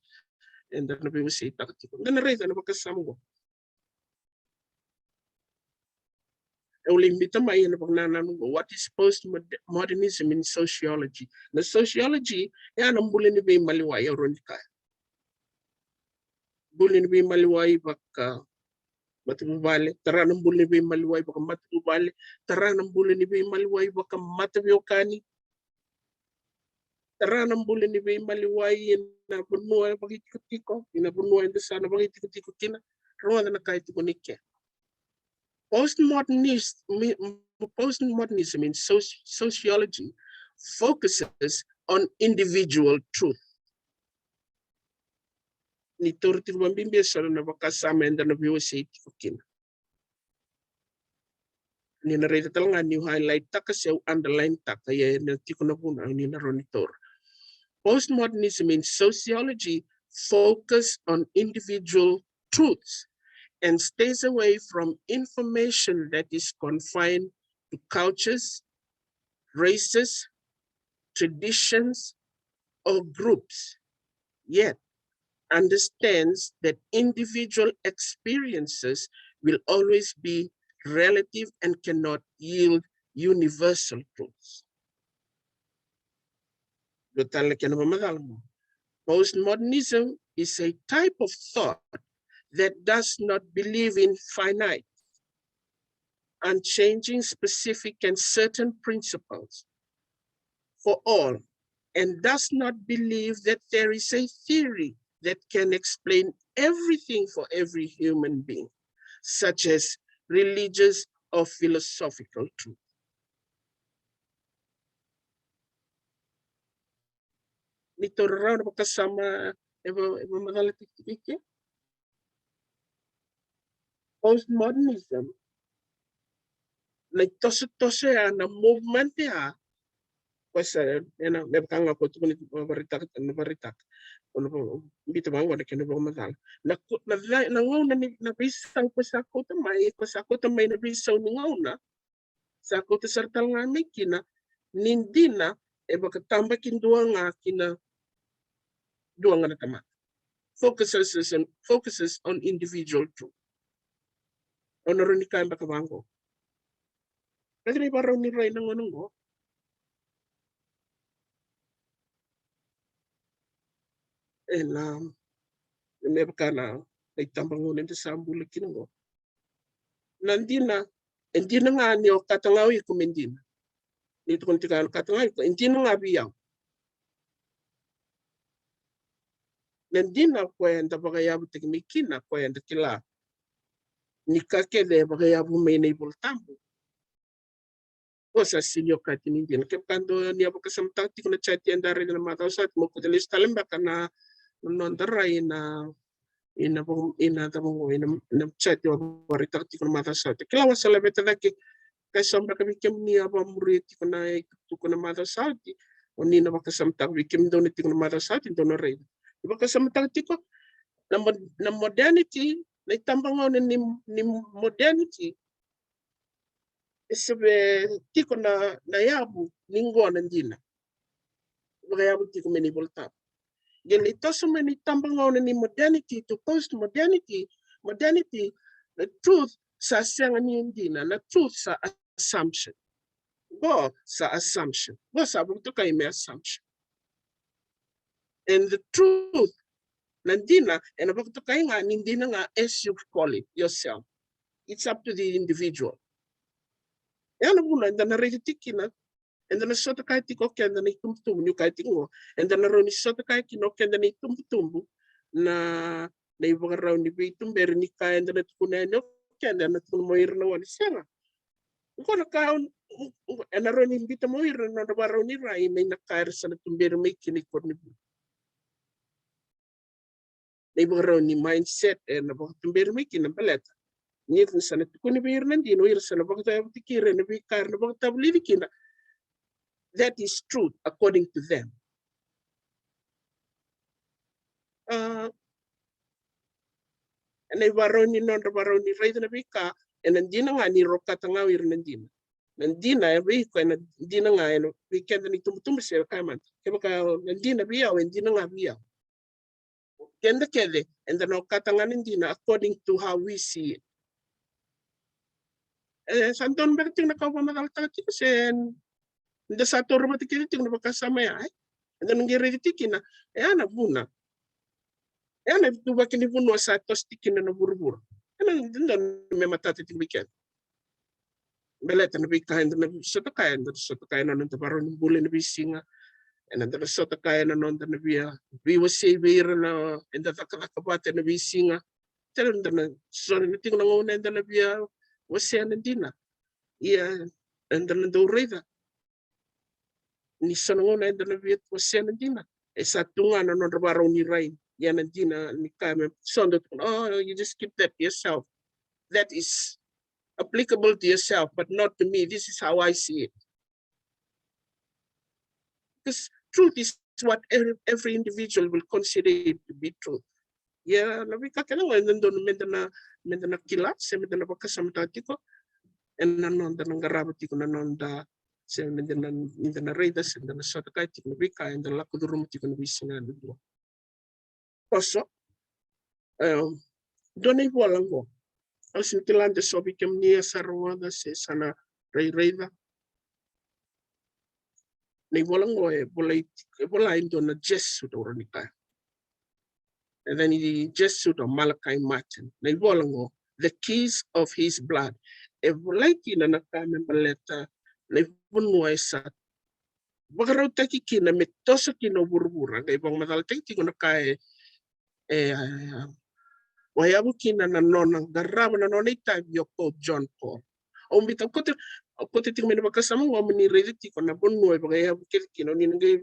eda na veiwaseitaka tiko. Da na raica na vakasama oqo. Au lai biuta mai ena vakanananu oqo, what is postmodernism in sociology? Na sociology e a na bula ni veimaliwai, au rawa ni kaya. Bula ni veimaliwai vakamatavuvale, tara na bula ni veimaliwai vakamatavuvale, tara na bula ni veimaliwai vakamataveiwekani, tara na bula ni veimaliwai ena vanua vakaitikotiko, ena vanua eda sa na vakaitikotiko kina. Rogoca na ka e tukuni ke. Postmodernist-, mi-, postmodernism in soci-, sociology focuses on individual truth. Ni taura tiko vakabibi e so na vakasama eda na veiwasei tiko kina. Ni na raica tale ga niu highlight taka se au underline taka, ia ena tiko na vunau ni na rawa ni taura. Postmodernism in sociology focus on individual truths and stays away from information that is confined to cultures, races, traditions, or groups, yet understands that individual experiences will always be relative and cannot yield universal truths. Dua tale na kena vakamacala qo. Postmodernism is a type of thought that does not believe in finite, unchanging, specific, and certain principles for all, and does not believe that there is a theory that can explain everything for every human being, such as religious or philosophical truth. Ni taura rawa na vakasama e va, e vamacala tikitiki. Postmodernism, na itosotoso ya, na movement ya, ko sa, ena, me vaka ga ko tukuni, varaitaka, na varaitaka. Ko na va, bita vaqo na kena vakamacala. Na, na, na gauna ni, na veisau ko sa kauta mai, ko sa kauta mai na veisau ni gauna, sa kauta sara tale ga mai kina ni dina e vakatabakidua ga kina dua ga na tamata. Focuses on, focuses on individual truth. Au na rawa ni kaya beka vaqo. Raica na ivakarau ni rai na gauna qo. Ena, me vaka na, na itabagauna eda sa bula kina qo. Na dina, e dina ga ni o kata ga o iko me dina. Ni tukuni tiko o kata ga o iko, e dina ga vei au. Na dina koya eda vakayavutaki mai kina, koya eda kila ni ka kece e vakayavu mai na iVolatabu. Ko sa sega ni okati ni dina. Kevaka dou ni a vakasamataka tiko na chart eda raica na macawa sa oti, mo kauta lesu tale beka na, na noda rai na, ina vaka, ina cava qo, ina, na chart au vakaraitaka tiko na macawa sa oti. Kila, au sa laveta cake, ka e so beka vei kemuni a vakamuria tiko na itukutuku na macawa sa oti, o ni na vakasamataka, vei kemudou na tiko na macawa sa oti, dou na raica. Ni vakasamataka tiko na mo-, na modernity, na itabagauna ni, ni modernity, e se vei tiko na, na yavu ni qo na dina. Vakayavu tiko mai na iVolatabu. Qai lai toso mai na itabagauna ni modernity to post modernity, modernity, na truth sa sega ni dina, na truth sa assumption. Qo sa assumption. Qo sa vakatokai me assumption. And the truth, na dina, ena vakatokai ga ni dina ga as you call it yourself. It's up to the individual. Ya na vuna eda na raica tiko kina, eda na sota kaya tiko o keda na itubutubu, niu kaya tiko qo, eda na rawa ni sota kaya kina o keda na itubutubu na, na ivakarau ni veituberi ni ka eda na tukuna yani o keda, eda na tukuna mo ira na gone, sega. Qo na ka, ena rawa ni biuta mo ira na nodra vakarau ni rai mai na ka era sa na tuberi mai kina i koronivuli. Na ivakarau ni mindset ena vakatuberi mai kina baleta ni ira sa na tukuni vei ira na dina, o ira sa na vakatavutaki ira ena veika era na vakatavulici kina. That is truth according to them. A, ena ivakarau ni nodra vakarau ni raica na veika, ena dina ga ni ra okata ga o ira na dina. Na dina e vei iko, ena dina ga ena vei keda na itubutubu, se kaya mada, kevaka na dina vei au, e dina ga vei au. Keda kece eda na okata ga na dina according to how we see it. E sa donu beka tiko na ka au vakamacalataka tiko, se da sa taura vata kece tiko na vakasama ya, e? Eda na qai raica tiko kina, e ya na vuna. E ya na ituvaki ni vanua sa toso tiko kina na vuravura. Ena dodonu me matata tiko vei keda. Baleta na veika eda na sota kaya, eda na sota kaya na noda vakarau ni bula ena veisiga. Eda na sota kaya na noda na via veiwasei vei ira na eda cakacaka vata ena veisiga. Tale eda na, so na tiko na gauna eda na via wasea na dina. Ia eda na dau raica ni so na gauna eda na via wasea na dina, e sa tu ga na nodra vakarau ni rai. Ia na dina ni ka me so dau tukuna, oh, you just keep that to yourself. That is applicable to yourself, but not to me. This is how I see it. Because truth is what every, every individual will consider it to be truth. Ia na veika kece ga e dodonu meda na, meda na kila se meda na vakasamataka tiko ena noda na qarava tiko na noda, se meda na, meda na raica se da na sota kaya tiko na veika eda lako curuma tiko na veisiga yadudua. Toso, e, dua na ivola qo. Au sega ni kila de so vei kemuni e sa rogoca se sa na rairaica. Na ivola qo e volai, e volai e dua na Jesuit, au rawa ni kaya. E dua na Jesuit o Malachi Martin. Na ivola qo, The Kiss of His Blood. E volai kina na ka me baleta na ivanua e sa vakarautaki kina me toso kina o vuravura. Qai vakamacalataki tiko na ka e, e, a, wai yavu kina na nona qarava na nona itavi o Pope John Paul. Au biuta, au kauta, au kauta tiko mai na vakasama qo mo ni raica tiko na vanua e vakayavu kece kina. O ni na qai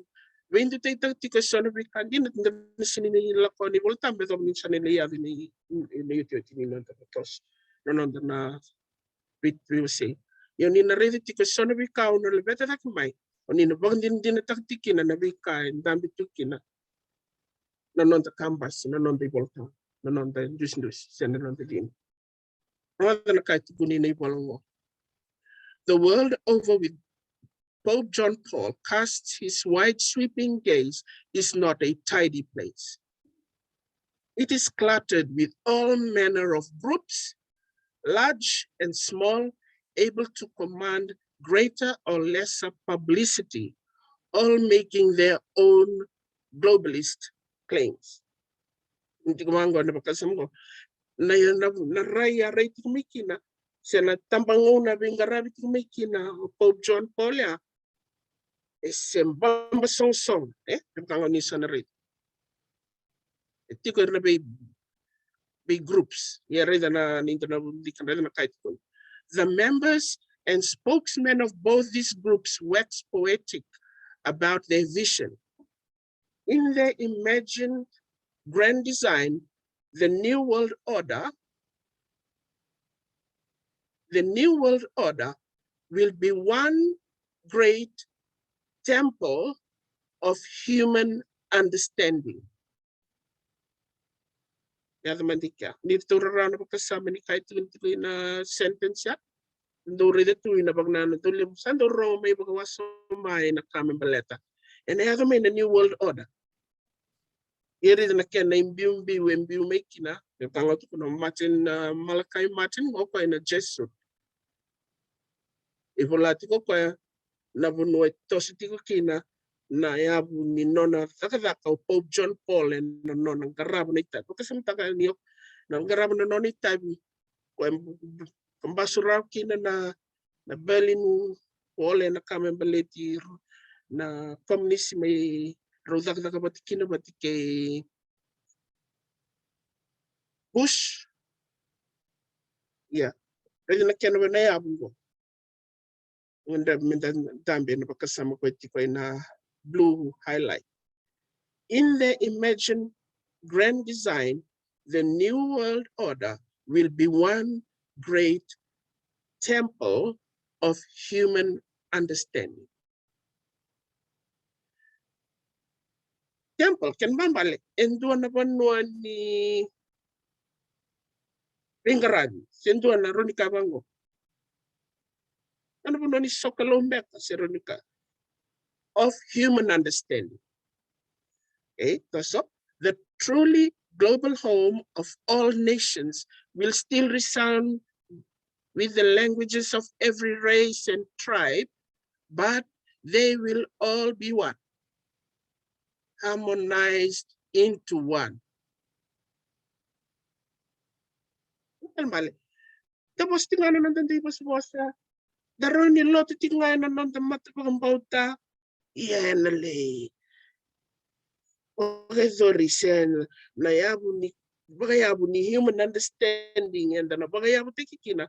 veidutaitaka tiko e so na veika dina, da na sega ni lako ni Volatabu, me yacova ni sa na lai yaco ina, ina iotioti ni noda na toso, na noda na vei, veiwasei. Ia o ni na raica tiko e so na veika au na laveta cake mai, o ni na vakadinadinataka tiko kina na veika e dabe tu kina na noda kabasi, na noda iVolatabu, na noda idusidusi se na noda dina. Rogoca na ka e tukuni na ivola qo. The world over with Pope John Paul casts his wide sweeping gaze is not a tidy place. It is cluttered with all manner of groups, large and small, able to command greater or lesser publicity, all making their own globalist claims. Ni tiko vaqo na vakasama qo. Na, na, na rai a rai tiko mai kina, se na tabagauna a veiqaravi tiko mai kina o Pope John Paul ya, e se baba sogosogo, e? E vaka ga ni sa na raica. E tiko ira na vei, vei groups. Ia raica na, ni da na dika, raica na ka e tukuni. The members and spokesmen of both these groups wax poetic about their vision. In their imagined grand design, the New World Order, the New World Order will be one great temple of human understanding. Yaco mai dika. Ni ratou rarawa na vakasama ni ka e tukuni tiko ina sentence ya. Dou raica tu ina vakanananu, dou levu sa dou rogo mai vakawasoma ina ka me baleta. Ena yaco mai na New World Order. Ia raica na kena ibiubiu e biu mai kina, e vaka ga tukuna o Martin, a, Malachi Martin, o koya na Jesuit. E vola tiko o koya na vanua e toso tiko kina na yavu ni nona cakacaka o Pope John Paul ena nona qarava na itavi. Vakasamataka ni o na qarava na nona itavi, o koya e b-, b-, kabasu rawa kina na, na Berlin Wall ena ka me baleti na komunisi mai rau cakacaka vata kina vata kei Bush. Ia, raica na kena vei na yavu qo. Gadreva me da dabe ena vakasama qo e tiko ina blue highlight. In the imagined grand design, the New World Order will be one great temple of human understanding. Temple, kena ibalebale, e dua na vanua ni veiqaravi, se dua na, rawa ni kaya vaqo, na vanua ni sokalou beka, se rawa ni kaya, of human understanding. Okay, toso. The truly global home of all nations will still resound with the languages of every race and tribe, but they will all be one, harmonized into one. Kena ibalebale, da vosa tiko ga na noda dui vosavosa, da rawa ni lotu tiko ga ena noda mata vakabauta, ia ena lai vakayacori se na yavu ni, vakayavu ni human understanding eda na vakayavutaki kina,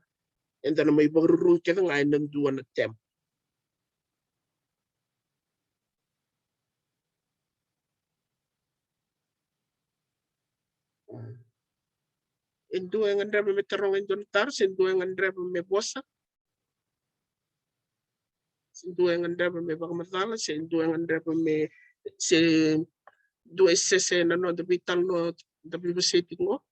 eda na mai vakaruru kece ga ena dua na temple. E dua e gadreva me taroga e dua na taro, se dua e gadreva me vosa, se dua e gadreva me vakamacala, se dua e gadreva me, se dua e sese na noda veitalanoa da veivosaki tiko qo.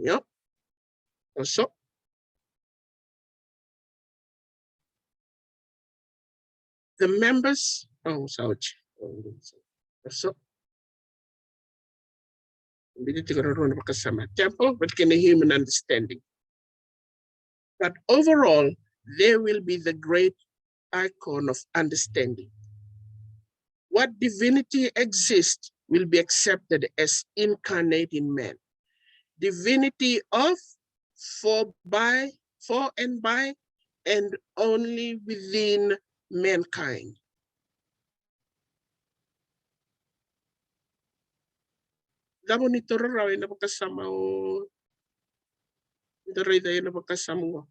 Io. Toso. The members, oh, sorry. Toso. Bibi tiko na rua na vakasama. Temple, but kena human understanding. But overall, there will be the great icon of understanding. What divinity exists will be accepted as incarnate in man. Divinity of, for, by, for and by, and only within mankind. Cava ni toro rawa ena vakasama o, da raica ena vakasama o.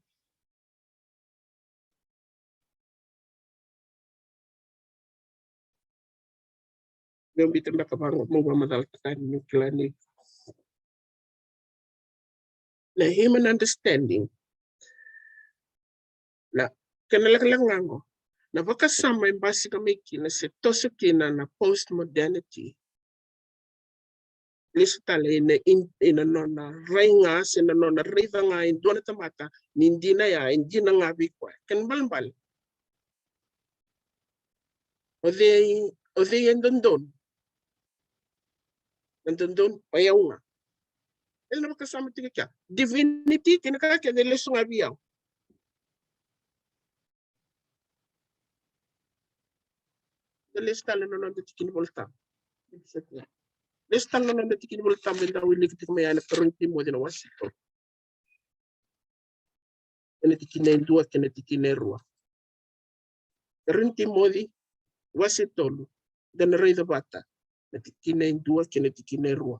Meu bita beka vaqo, meu vamacala tani, meu kila ni na human understanding. Na kena lekaleka ga qo, na vakasama e basika mai kina se toso kina na post modernity. Lesu tale ina, ina nona rai ga se na nona raica ga e dua na tamata ni dina ya e dina ga vei koya. Kena ibalebale, o cei, o cei e dodonu? Na dodonu o yau ga. Ena vakasama tiko kea, divinity kei na ka kece lesu ga vei au. Da lesu tale na noda tiki ni Volatabu. Lesu tale na noda tiki ni Volatabu, eda wilika tiko mai ya na Karua ni Timoci na wase tolu, ena tikina e dua kei na tikina e rua. Karua ni Timoci wase tolu, da na raica vata na tikina e dua kei na tikina e rua.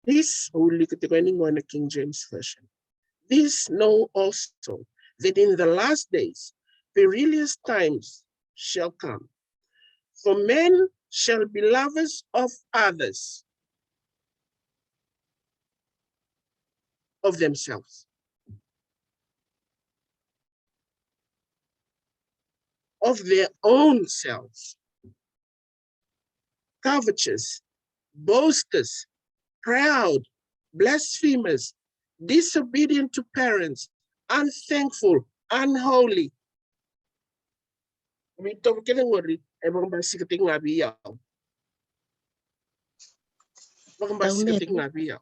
This, au wilika tiko yani qo na King James Version. This know also, that in the last days perilous times shall come. For men shall be lovers of others, of themselves, of their own selves, covetous, boasters, proud, blasphemers, disobedient to parents, unthankful, unholy. Veitovo kece qori e vakabasikataki ga vei au. Vakabasikataki ga vei au.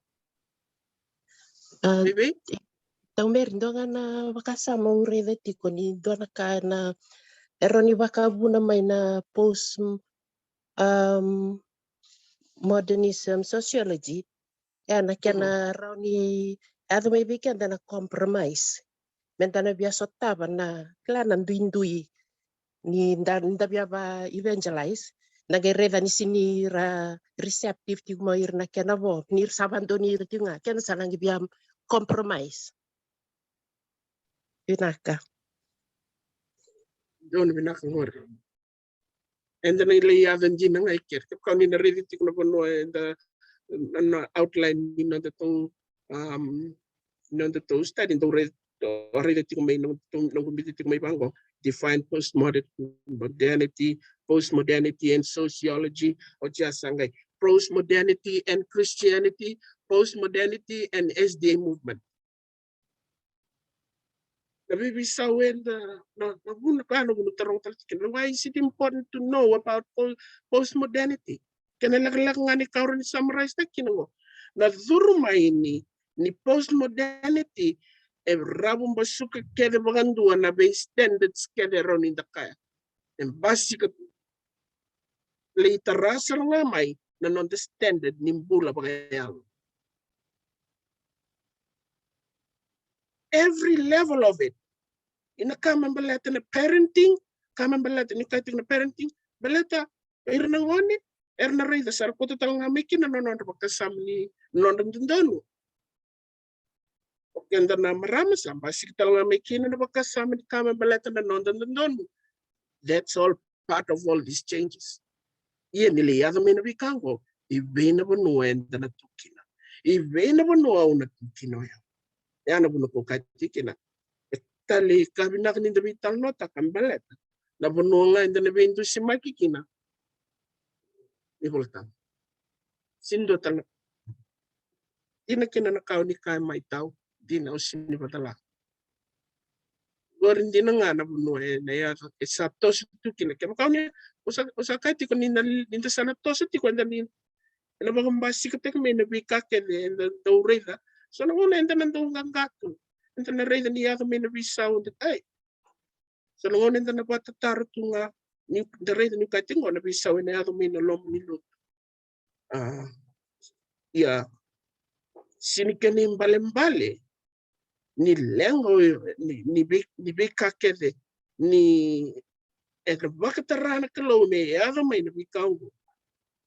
Vei, vei? Tau Meri, dua ga na vakasama au raica tiko ni dua na ka na e rawa ni vakavuna mai na post, um, modernism sociology. Ia na kena rawa ni yaco mai vei keda na compromise. Meda na via sotava na kila na duidui ni da, da via va evangelize, na qai raica ni sini ra receptive tiko mai ira na kena vo, ni ra sa vadonui ira tiko ga, keda sa na qai via compromise. Vinaka. Donu vinaka qori. Eda na lai yaco dina ga i keri. Kevaka ni na raici tiko na vanua eda, na, na outline ni noda tou, um, noda tou study, dau raici, raici tiko mai, noqu biuta tiko mai vaqo. Define postmodern modernity, postmodernity and sociology, o tia sa qai postmodernity and Christianity, postmodernity and S D A movement. Na veiveisau eda, na, na vuna ka, na vuna taroga tale tiko kina, why is it important to know about po-, postmodernity? Kena lekaleka ga ni ka au rawa ni summarize-taka kina qo. Na curu mai ni, ni postmodernity e ravu basuka kece vakadua na vei standards kece e rawa ni da kaya. E basika tu. Lai tara sara ga mai na noda standard ni bula vakayalo. Every level of it. Ina ka me baleta na parenting, ka me baleta ni ka tiko na parenting, baleta ira na gone, era na raica sara, kauta tale ga mai kina na nodra vakasama ni nodra dodonu. O keda na marama sa basika tale ga mai kina na vakasama ni ka me baleta na noda dodonu. That's all part of all these changes. Ia ni lai yaco mai na veika qo, i vei na vanua eda na tu kina? I vei na vanua au na tu kina o yau? Ia na vanua kau kaya tiko kina. E talei ka vinaka ni da veitalanoataka me baleta na vanua ga eda na veidusimaki kina. Ni Volatabu. Sini dua tale. Dina kina na ka o ni kaya mai tau, dina, au sini vakacala. Qori dina ga na vanua e na yaco, e sa toso tu kina. Kevaka o ni, o sa, o sa kaya tiko ni na, ni da sa na toso tiko, eda ni, ena vakabasikataki mai na veika kece eda dau raica. So na gauna eda na dau qaqa tu, eda na raica ni yaco mai na veisau, eda, ai. So na gauna eda na vakatataro tu ga, ni da raica ni kaya tiko na veisau ena yaco mai na loma ni lotu. A, ia, sini kena ibalebale ni leqa o, ni, ni vei, ni veika kece ni eda vakatara na Kalou me yaco mai na veika oqo.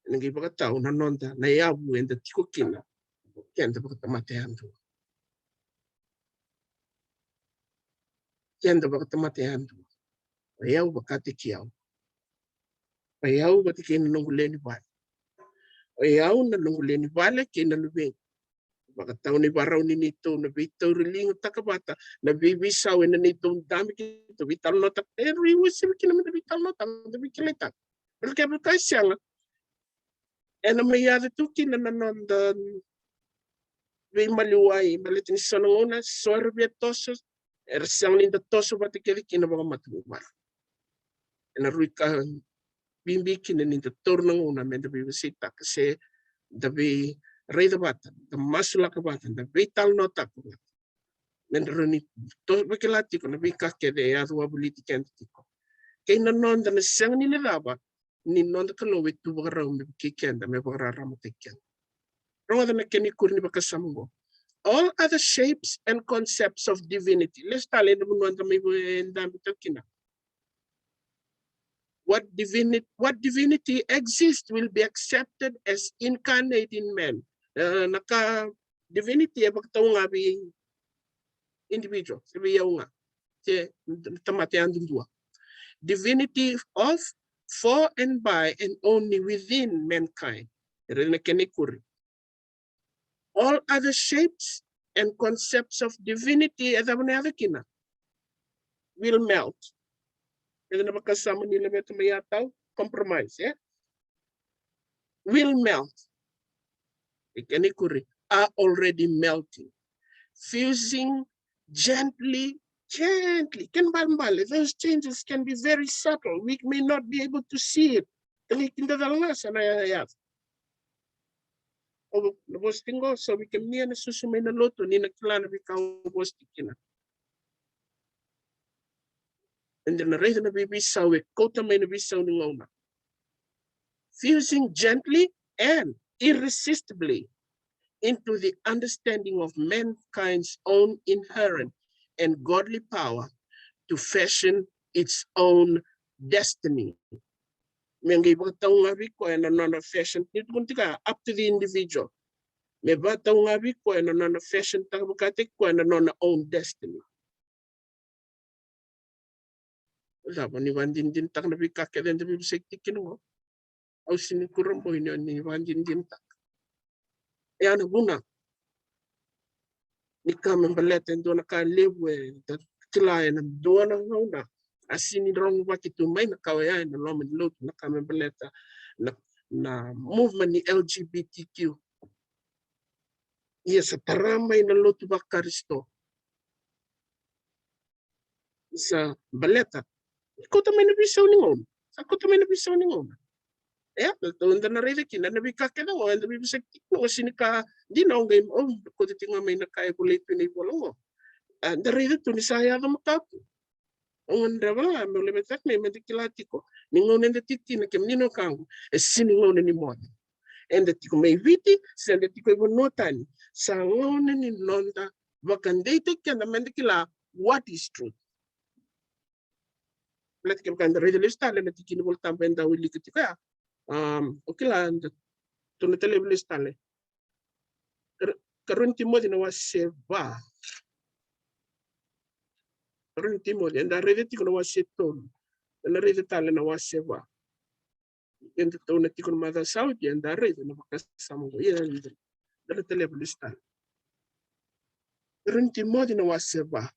Ena qai vakatau na noda, na yavu eda tiko kina, keda vakatamata yadua. Keda vakatamata yadua. O yau vakataki au. O yau vata kei na noqu lewe ni vale. O yau, na noqu lewe ni vale kei na luvequ. Vakatau na ivarau ni neitou na veitauri ligataka vata na veiveisau ena neitou dabe keitou veitalanoataka. E rui uasivi kina me da veitalanoataka, da veikilaitaka. Baleta kevaka e sega, ena mai yaco tu kina na noda veimaliwai, baleta ni so na gauna so era via toso, era sega ni da toso vata kece kina vakamatavuvale. Ena rui ka bibi kina ni da taura na gauna me da veivasaitaka se da veiraica vata, da masulaka vata, da veitalanoataka vata. Me da rawa ni to, vakila tiko na veika kece e yaco wavoliti keda tiko. Kei na noda na sega ni lecava ni noda Kalou e tu vakarau me vukei keda, me vakararamataki keda. Rogoca na kena ikuri ni vakasama oqo. All other shapes and concepts of divinity. Lesu tale ena vanua da mai va, e dabe tale kina. What divinity, what divinity exists will be accepted as incarnate in man. E, na ka divinity e vakatau ga vei individual, se vei au ga, se tamata yadudua. Divinity of, for and by and only within mankind. Raica na kena ikuri. All other shapes and concepts of divinity, e cava na yaco kina, will melt. E na vakasama ni laveta mai ya tau, compromise, e? Will melt. E kena ikuri, are already melting, fusing gently, gently. Kena ibalebale, those changes can be very subtle. We may not be able to see it. Tagi kidacala ga sa na yaco. O na vosa tiko qo, so vei kemuni na susu mai na lotu, ni na kila na veika au vosa tiko kina. Eda na raica na veiveisau e kauta mai na veisau ni gauna. Fusing gently and irresistibly into the understanding of mankind's own inherent and godly power to fashion its own destiny. Me qai vakatau ga vei koya na nona fashion, ni tukuna tiko, up to the individual. Me vakatau ga vei koya na nona fashion taka vakataki koya na nona own destiny. Cava ni vakadinadinataka na veika kece eda veivosaki tiko kina qo? Au sini kurabui ni o ni vakadinadinataka. E a na vuna ni ka me baleta e dua na ka levu eda kila ena dua na gauna. A sini rogo vaki tu mai na ka oya ena loma ni lotu, na ka me baleta na, na movement ni L G B T Q. Ia sa tara mai na lotu vaKarisito. Sa baleta. Kauta mai na veisau ni gauna. Sa kauta mai na veisau ni gauna. Ia, eda na raica kina na veika kece qo, eda veivosaki tiko qo, sini ka dina, au qai, au kauta tiko ga mai na ka e volai tu ena ivola qo. Eda raica tu ni sa yaco makawa. Au gadreva ga meu lai veitaka mai me da kila tiko ni gauna eda tiko kina, kemuni na wekaqu, e sini gauna ni moce. Eda tiko mai Viti se eda tiko i vanua tani, sa gauna ni noda vakadeitaki keda me da kila what is truth. Baleta kevaka eda raica lesu tale na tikina iVolatabu eda wilika tiko ya. Au kila eda tukuna tale lesu tale. Karua ni Timoci na wase va. Karua ni Timoci, eda raica tiko na wase tolu. Eda na raica tale na wase va. Eda tauna tiko na macawa sa oti, eda raica na vakasama qo. Ia, eda na taleva lesu tale. Karua ni Timoci na wase va.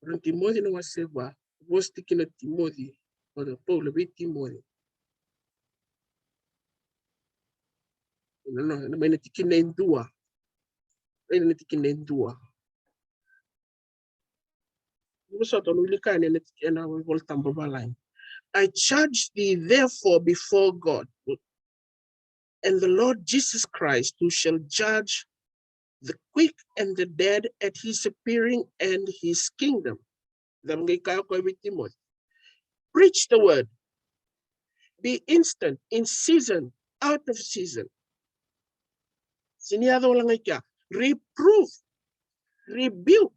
Karua ni Timoci na wase va. Vosa tiko kina o Timoci, o Paula vei Timoci. Na, na, na mai na tikina e dua. Raica na tikina e dua. Vosota, au na wilika yani ena, ena iVolatabu Vakavalagi. I charge thee therefore before God and the Lord Jesus Christ, who shall judge the quick and the dead at his appearing and his kingdom. Cava qai kaya o koya vei Timoci? Preach the word. Be instant, in season, out of season. Sini yaco wale ga i kea. Reprove, rebuke,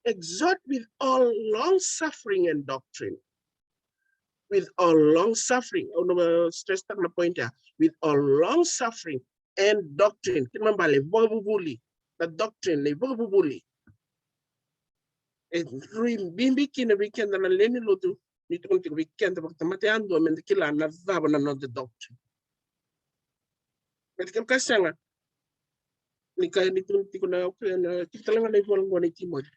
exhort with all long suffering and doctrine. With all long suffering. Au na stress taka na point ya. With all long suffering and doctrine. Kena ibalebale, vakavuvuli. Na doctrine, na ivakavuvuli. E rui bibi kina vei keda na lewe ni lotu, ni tukuna tiko vei keda vakatamata yadua meda kila na cava na noda doctrine. Baleta kevaka sega, ni kaya ni tukuna tiko na, na, kila tale ga na ivola qo nei Timoci.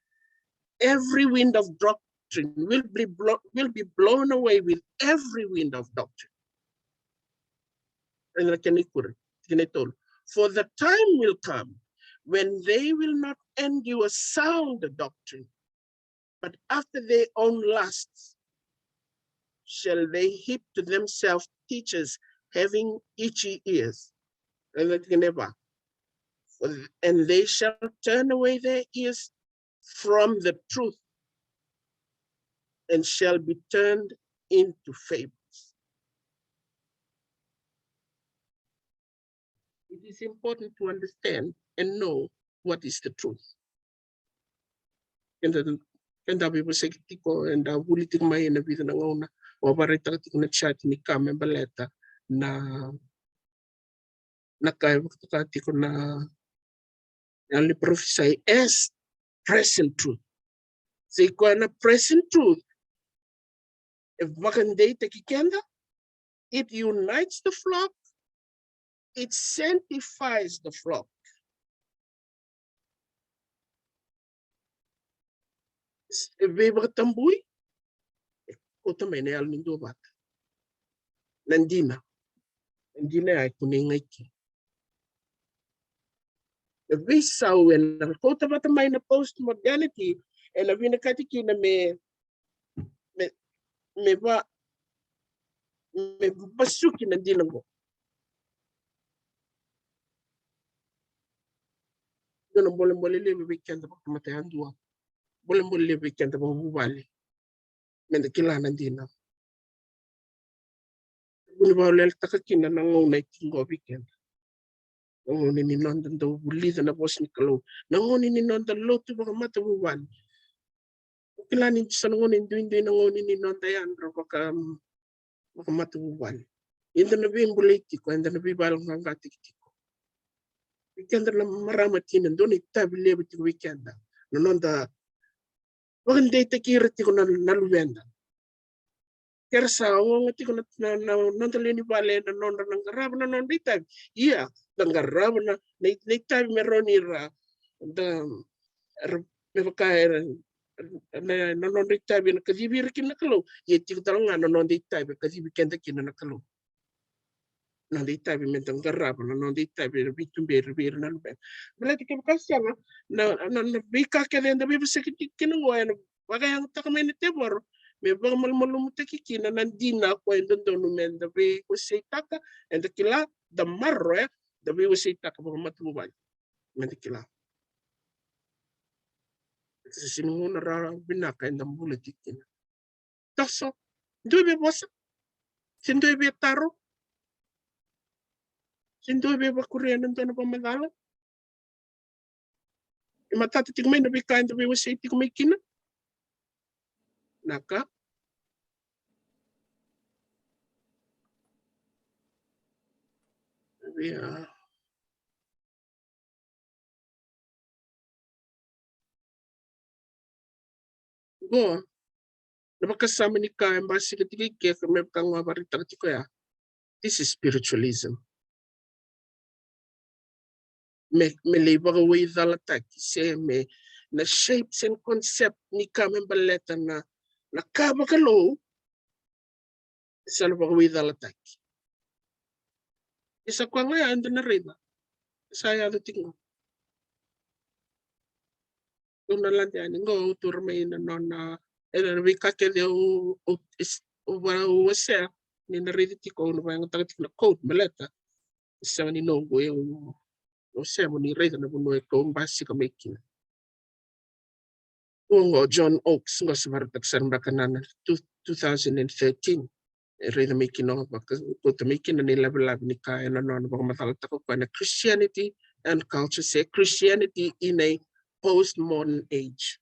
Every wind of doctrine will be blo-, will be blown away with every wind of doctrine. Ena kena ikuri, tikina e tolu. For the time will come when they will not endure sound doctrine, but after their own lusts shall they heap to themselves teachers having itchy ears. Ena tikina e va. For, and they shall turn away their ears from the truth and shall be turned into fables. It is important to understand and know what is the truth. Eda, eda veivosaki tiko, eda vuli tiko mai ena vica na gauna, au a vakaraitaka tiko na chart ni ka me baleta na, na ka e vakatoka tiko na, na yalo ni parofisai as present truth. Sa i koya na present truth e vakadeitaki keda, it unites the flock, it sanctifies the flock. E veivakatabui, e kauta mai na yalo ni duavata. Na dina. Na dina ya e kunei ga i ke. Na veisau ena kauta vata mai na post modernity, ena vinakati kina me, me, me va, me vasuki na dina qo. Dua na bolebole levu vei keda vakatamata yadua. Bolebole levu vei keda vakavuvale. Meda kila na dina. Vuni vakaleletaka kina na gauna e tiko vei keda. Na gauna ni noda dau vulica na vosa ni Kalou. Na gauna ni noda lotu vakamatavuvale. Au kila ni sa na gauna e duidui na gauna ni noda yadra vaka, vakamatavuvale. Eda na veibulai tiko, eda na veivakayaloqaqataki tiko. Vei keda na marama tina, dua na itavi levu tiko vei keda. Na noda vakadeitaki ira tiko na, na luveda. Ke ra sa ogaoga tiko na, na, na noda lewe ni vale, na nodra na qarava na nodra itavi. Ia, da qarava na, na, na itavi me rawa ni ra, da, ra, me vaka era, na, na nodra itavi ena kacivi ira kina na Kalou. Ia tiko tale ga na noda itavi e kacivi keda kina na Kalou. Noda itavi meda qarava na noda itavi era veituberi vei ira na luveda. Baleta kevaka sega, na, na, na veika kece eda veivosaki tiko kina qo ena vakayagataka mai na tevoro me vakamalumalumutaki kina na dina ko e dodonu meda veiwaseitaka, eda kila, da maroroya, da veiwaseitaka vakamatavuvale. Meda kila. Sa sega ni gauna rawa vinaka eda bula tiko kina. Toso. Dua via vosa. Se dua via taro. Se dua via vakuria na dua na vakamacala. E matata tiko mai na veika eda veiwasei tiko mai kina. Na ka. Via. Qo na vakasama ni ka e basika tiko i ke, me vaka ga au a vakaraitaka tiko ya. This is spiritualism. Me, me lai vakawaicalataki se me na shapes and concept ni ka me baleta na, na ka vakalou. Sa na vakawaicalataki. E sa koya ga ya eda na raica. Sa yaco tiko ga. Au na lade yani qo, au taura mai na nona, e na veika kece au, au, au, au wasea, ni na raica tiko, au na vakayagataka tiko na quote baleta e sega ni noqu, au, au sega ni raica na vanua e kau basika mai kina. Ua qo John Oakes, qo sa vakarautaka sara beka na, na two, two thousand and thirteen. E raica mai kina, vaka, kauta mai kina na ilavelave ni ka e na nona vakamacalataka o koya na Christianity and culture, se Christianity in a postmodern age.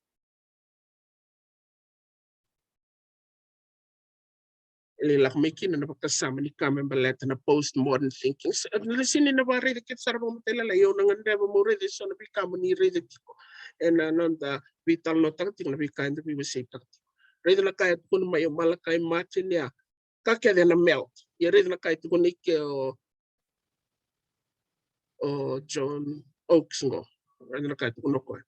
E lai lako mai kina na vakasama ni ka me baleta na postmodern thinking. Sa, na sini na vakaraica kece sara vakamatailalai, au na gadreva meu raica e so na veika mo ni raica tiko e na noda veitalanoataka tiko, na veika eda veiwaseitaka tiko. Raica na ka e tukuna mai o Malakai Martin ya, ka kece na melt. Ia raica na ka e tukuna i ke o, o John Oakes qo. Raica na ka e tukuna o koya.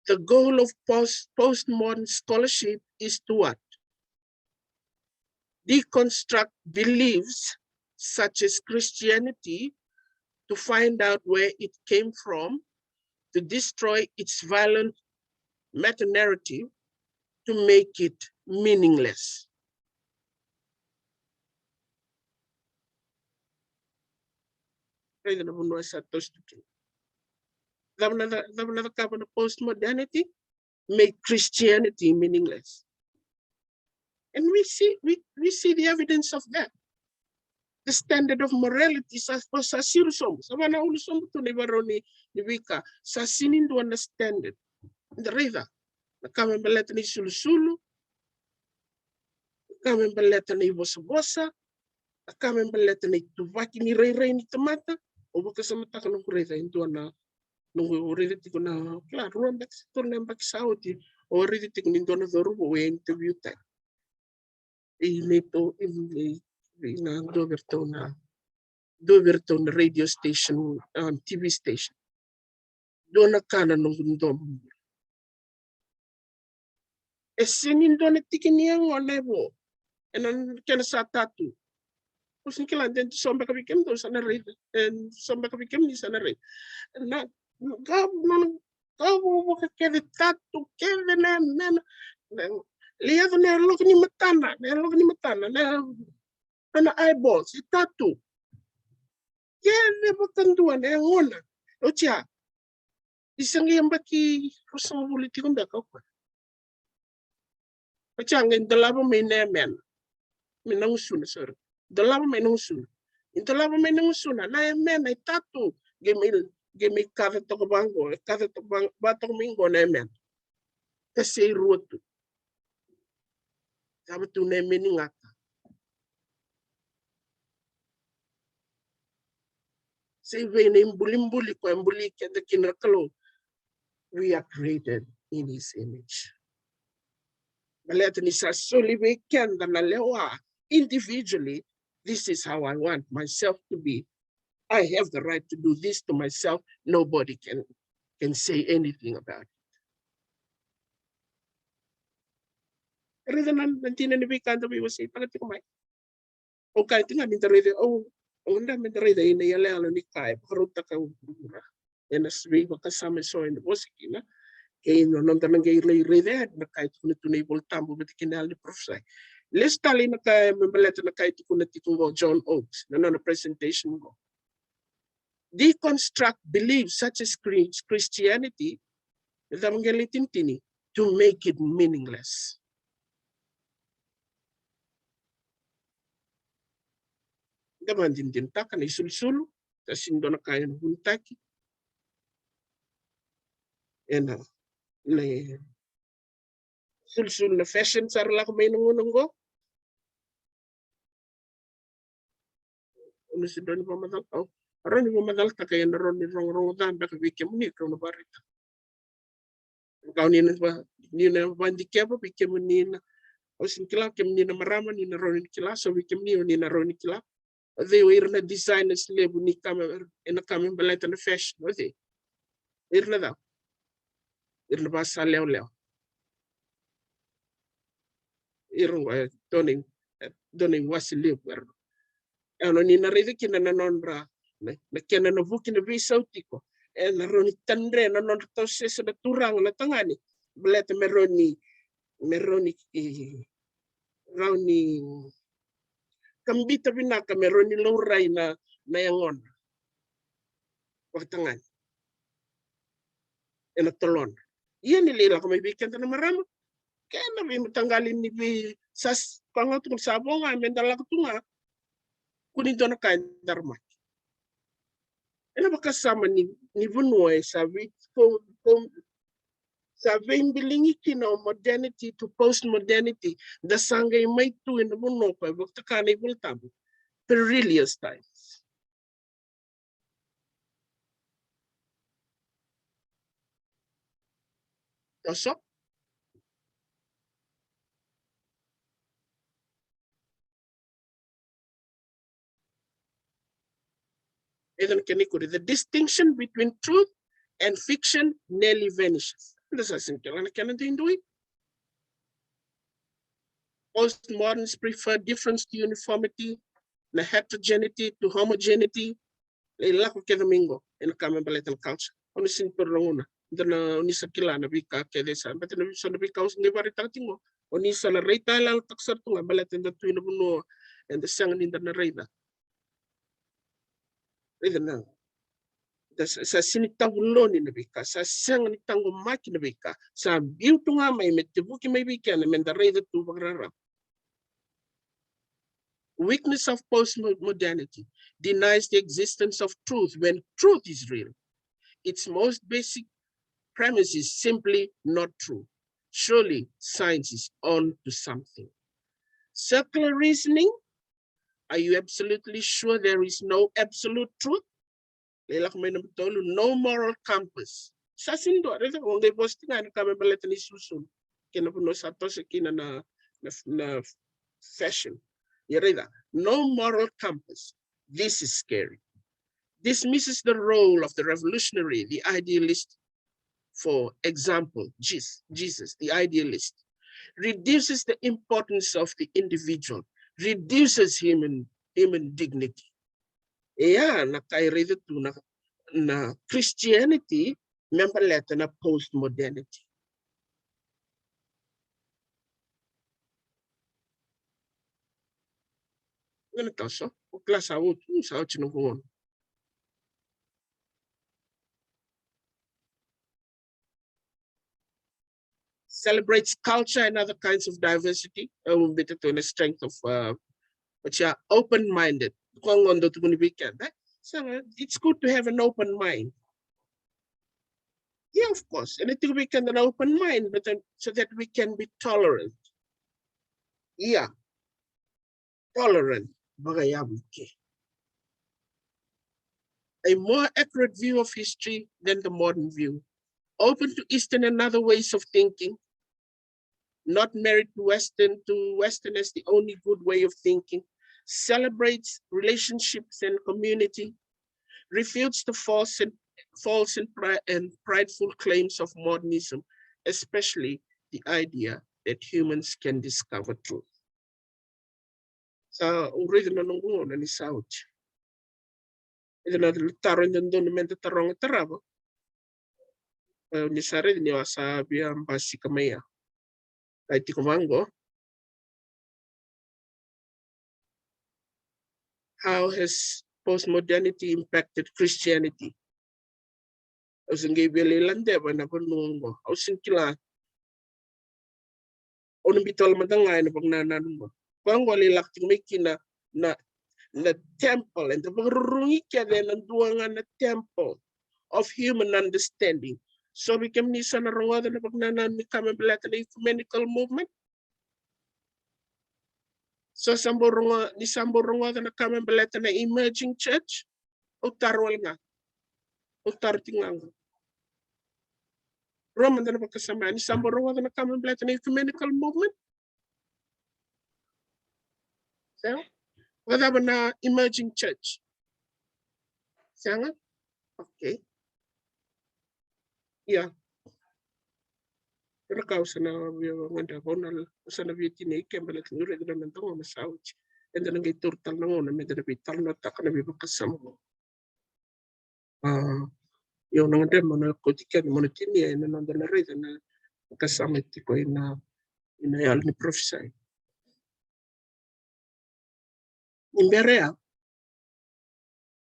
The goal of post, postmodern scholarship is to what? Deconstruct beliefs such as Christianity, to find out where it came from, to destroy its violent meta-narrative, to make it meaningless. Raica na vanua sa toso tu kina. Cava na ca-, cava na cakava na postmodernity? Make Christianity meaningless. And we see, we, we see the evidence of that. The standard of morality sa, sa siro sobu, sa vanaulu sobu tu na ivarau ni, ni veika, sa sini dua na standard. Da raica na ka me baleta na isulusulu, na ka me baleta na ivosavosa, na ka me baleta na ituvaki ni rairai ni tamata. Au vakasamataka noqu raica e dua na, noqu raica tiko na, kila, rua beka se tolu na yabaki sa oti, au raica tiko ni dua na cauravou e interview taki. E neitou, e, e, e na dua vei ratou na, dua vei ratou na radio station, um, T V station. Dua na ka na noqu domo. E sega ni dua na tiki ni yagona e vo ena kena sa tatu. Au sega ni kila de so beka vei kemudou sa na raica, e, so beka vei kemuni sa na raica. Na, na, na, na, vuka kece tatu kece na, na, na, na, le yaco na yaloka ni matana, na yaloka ni matana, na, na eyeballs, e tatu. Kece vakadua na yagona. Oti ya. Isa qai yabaki ruasagavulu tiko beka o koya. Oti ya qai dolava mai na yamena. Mai na gusuna, sorry. Dolava mai na gusuna. I dolava mai na gusuna, na yamena e tatu. Qai mai, qai mai kaca toka vaqo, e kaca toka va, va toka mai qo na yamena. Ka se rua tu. Cava tu na yame ni gata? Se vei na ibulibuli koya e buli keda kina na Kalou. We are created in his image. Baleta ni sa soli vei keda na lewa individually, this is how I want myself to be. I have the right to do this to myself. Nobody can, can say anything about it. Raica na, na dina ni veika da veiwaseitaka tiko mai. Au kaya tiko ga ni da raica, au, au da me da raica ina iyaloyalo ni ka e vakarautaka o vuravura. Ena veivakasama eso ena vosa kina. Kei na noda na qai lai raica yani na ka e tukuna tu na iVolatabu vata kei na yalo ni parofisai. Lesu tale ina ka e me baleta na ka e tukuna tiko qo John Oakes, na nona presentation qo. Deconstruct beliefs such as Chri-, Christianity, na cava qai lai tinitini, to make it meaningless. Da vakadinadinataka na isulusulu, sa sini dua na ka ena vunitaki. Ena, na isulusulu na fashion sa ra lako mai na gauna oqo. Au na sega ni rawa ni vakamacalataka, au rawa ni vakamacalataka ena rawa ni rogorogo ca beka vei kemuni, kau na vakaraitaka. Kau ni na va, ni na vakadikeva vei kemuni na, au sega ni kila, kemuni na marama ni na rawa ni kila, so vei kemuni ni na rawa ni kila. O cei o ira na designers levu ni ka me, ena ka me baleta na fashion, o cei? Ira na cava? Ira na vakasalewalewa. Ira qo e dua na, e dua na iwase levu era. E ono ni na raica kina na nodra, na, na kena na vuki na veisau tiko. e na rawa ni tadre na nodra tausese na turaga na tagane. Baleta me rawa ni, me rawa ni, e, rawa ni kabita vinaka me rawa ni laurai na, na yagona vakatagane e na tolona. Ia ni lai lako mai vei keda na marama, kena veimataqali ni vei sa s-, koya ga tukuna sa vo ga me da lako tu ga, kua ni dua na ka e daramaki. E na vakasama ni, ni vanua e sa vei, ko, ko, sa veibiligi kina o modernity to post modernity, da sa qai mai tu e na vanua koya e vakataka na iVola Tabu, perilous times. Toso. Eda na kena ikuri, the distinction between truth and fiction nearly vanishes. Eda sa sega ni kila na kena duidui. Postmoderns prefer difference to uniformity, na heterogeneity to homogeneity. Lai lako kece mai qo e na ka me baleta na culture. O ni sega ni taura na gauna. Da na, o ni sa kila na veika kece sa, baleta na so na veika au sa qai vakaraitaka tiko qo, o ni sa na raitayaloyalotaka sara tu ga baleta eda tu e na vanua eda sega ni da na raica. Raica na, da sa, sa sega ni tavuloni na veika, sa sega ni taqomaki na veika, sa biu tu ga mai me tevuki mai vei keda me da raica tu vakararaba. Weakness of postmodernity denies the existence of truth when truth is real. Its most basic premise is simply not true. Surely science is on to something. Circular reasoning, are you absolutely sure there is no absolute truth? Lai lako mai namba tolu, no moral compass. Sa sega ni dua, raica, o qai vosa tiko ga e na ka me baleta na isulusulu. Kei na vanua sa toso kina na, na, na fashion. Ia raica, no moral compass. This is scary. Dismisses the role of the revolutionary, the idealist, for example, Jes-, Jesus, the idealist, reduces the importance of the individual, reduces human, human dignity. Ia na ka e raica tu na, na Christianity me baleta na postmodernity. Gona toso, o kila sa oti, sa oti na gauna. Celebrates culture and other kinds of diversity. Uh, we better to the strength of, uh, but you are open-minded. Koya qo dau tukuni vei keda, eh? So, uh, it's good to have an open mind. Yeah, of course. And I think we can have an open mind, but then so that we can be tolerant. Yeah. Tolerant, vakayavu i ke. A more accurate view of history than the modern view. Open to Eastern and other ways of thinking. Not married to Western, to Western as the only good way of thinking. Celebrates relationships and community. Refutes the false and, false and, pri-, and prideful claims of modernism, especially the idea that humans can discover truth. Sa u raica na noqu gauna ni sa oti. Eda na taro e dodonu me da taroga tarava. E, ni sa raica ni a sa via basika mai ya. Ai tiko vaqo. How has postmodernity impacted Christianity? Au se qai via lai ladeva na vanua qo. Au se kila. Au na bitola mada ga ena vakanananu qo. Koya qo lai lako tiko mai kina na, na temple, eda vakarurugi kece ena dua ga na temple of human understanding. So vei kemuni sa na rogoca na vakanananu ni ka me baleta na ecumenical movement. So sa bau rogo, ni sa bau rogoca na ka me baleta na emerging church, au taro wale ga. Au taro tiko ga qo. Rua mada na vakasama, ni sa bau rogoca na ka me baleta na ecumenical movement. Sega? Vakacava na emerging church? Sega? Okay. Ia. Era kau sa na via vagada vau na, sa na via tinai ke baleta ni raica na noda gauna sa oti. Eda na qai taura tale na gauna me da na veitalanoataka na veivakasama. A, Ia au na gadreva meu na kauti keda meu na tinia ena noda na raica na vakasama e tiko ina, ina yalo ni parofisai. Ni bera ya,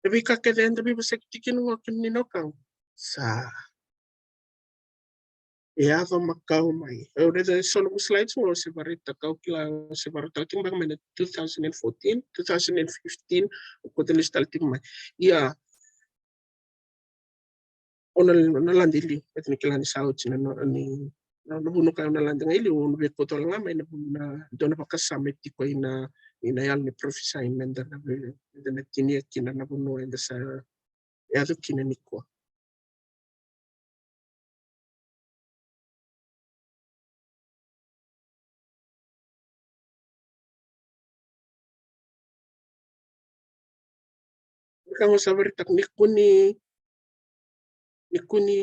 na veika kece eda veivosaki tiko kina qo, kemuni na wekaqu, sa yaco makawa mai. Au raica e so noqu slides qo, au se vakaraitaka, au kila, au se vakaraitaka tiko beka mai na two thousand and fourteen, two thousand and fifteen, au kauta lesu tale tiko mai. Ia, au na, na lade i liu, baleta ni kila ni sa oti na, na, ni, na, na vuna ka au na lade ga i liu, au na via kauta wale ga mai na vuna, dua na vakasama e tiko ina, ina yalo ni parofisai meda na vei, meda na tinia kina na vanua eda sa yaco kina nikua. Ka qo sa vakaraitaka ni kua ni, ni kua ni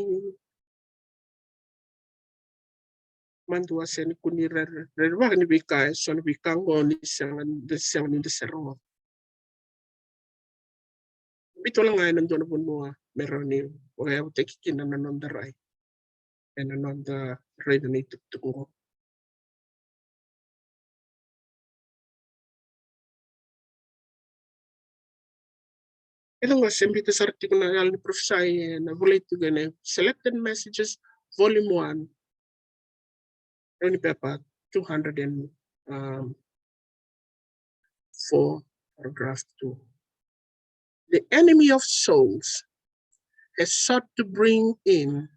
madua se ni kua ni rere, rerevaka ni veika, e so na veika qo ni sega, da sega ni da se rogoca. Biuta wale ga ena dua na vanua me rawa ni vakayavutaki kina na noda rai ena noda raica na itukutuku qo. E na qo se biuta sara tiko na yalo ni parofisai ena volai tiko ena Selected Messages, Volume one, rawa ni pepa two hundred and, um, four, paragraph two. The enemy of souls has sought to bring in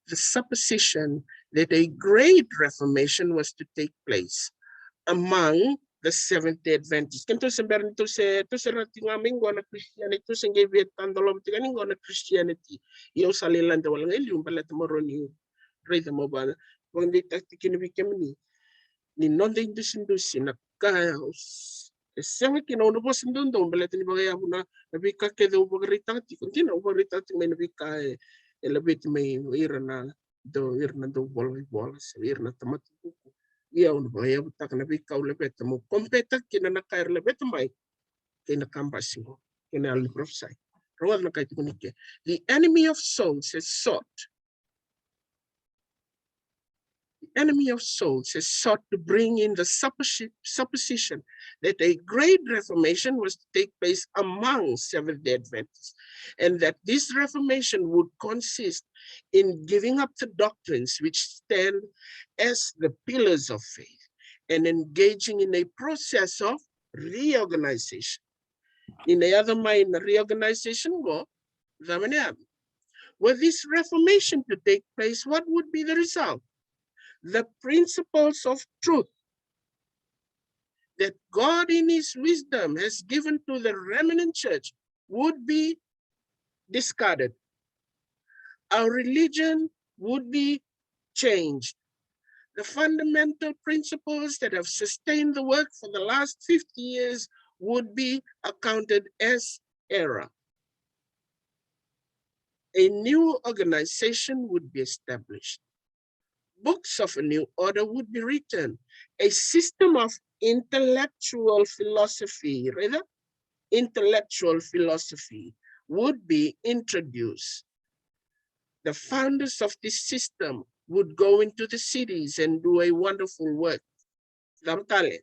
the supposition that a great reformation was to take place among the Seventh-day Adventists. Kena tou se bera ni tou se, tou se raica tiko ga mai qo na Christianity, tou se qai via tadoloma tiko ga ni qo na Christianity. Ia au sa lai lade wale ga i liu baleta meu rawa ni raica, meu vaka, vakadeitaka tiko kina vei kemuni ni noda idusidusi na ka e sega kina, au na vosa doudou baleta ni vakayavu na, na veika kece au vakaraitaka tiko. Dina au vakaraitaka tiko mai na veika e, e laveti mai ira na dau, ira na dau vola ivola se ira na tamata vuku. Ia au na vakayavutaka na veika au laveta meu compare-taka kina na ka era laveta mai kei na kabasi qo, kei na yalo ni parofisai. Rogoca na ka e tukuni ke. The enemy of souls has sought The enemy of souls has sought to bring in the supposi-, supposition that a great reformation was to take place among Seventh-day Adventists, and that this reformation would consist in giving up the doctrines which stand as the pillars of faith and engaging in a process of reorganization. Ni na yaco mai na reorganization qo, cava na yaco? Were this reformation to take place, what would be the result? The principles of truth that God in his wisdom has given to the remnant church would be discarded. Our religion would be changed. The fundamental principles that have sustained the work for the last fifty years would be accounted as error. A new organization would be established. Books of a new order would be written. A system of intellectual philosophy, rather, intellectual philosophy would be introduced. The founders of this system would go into the cities and do a wonderful work. Cava tale?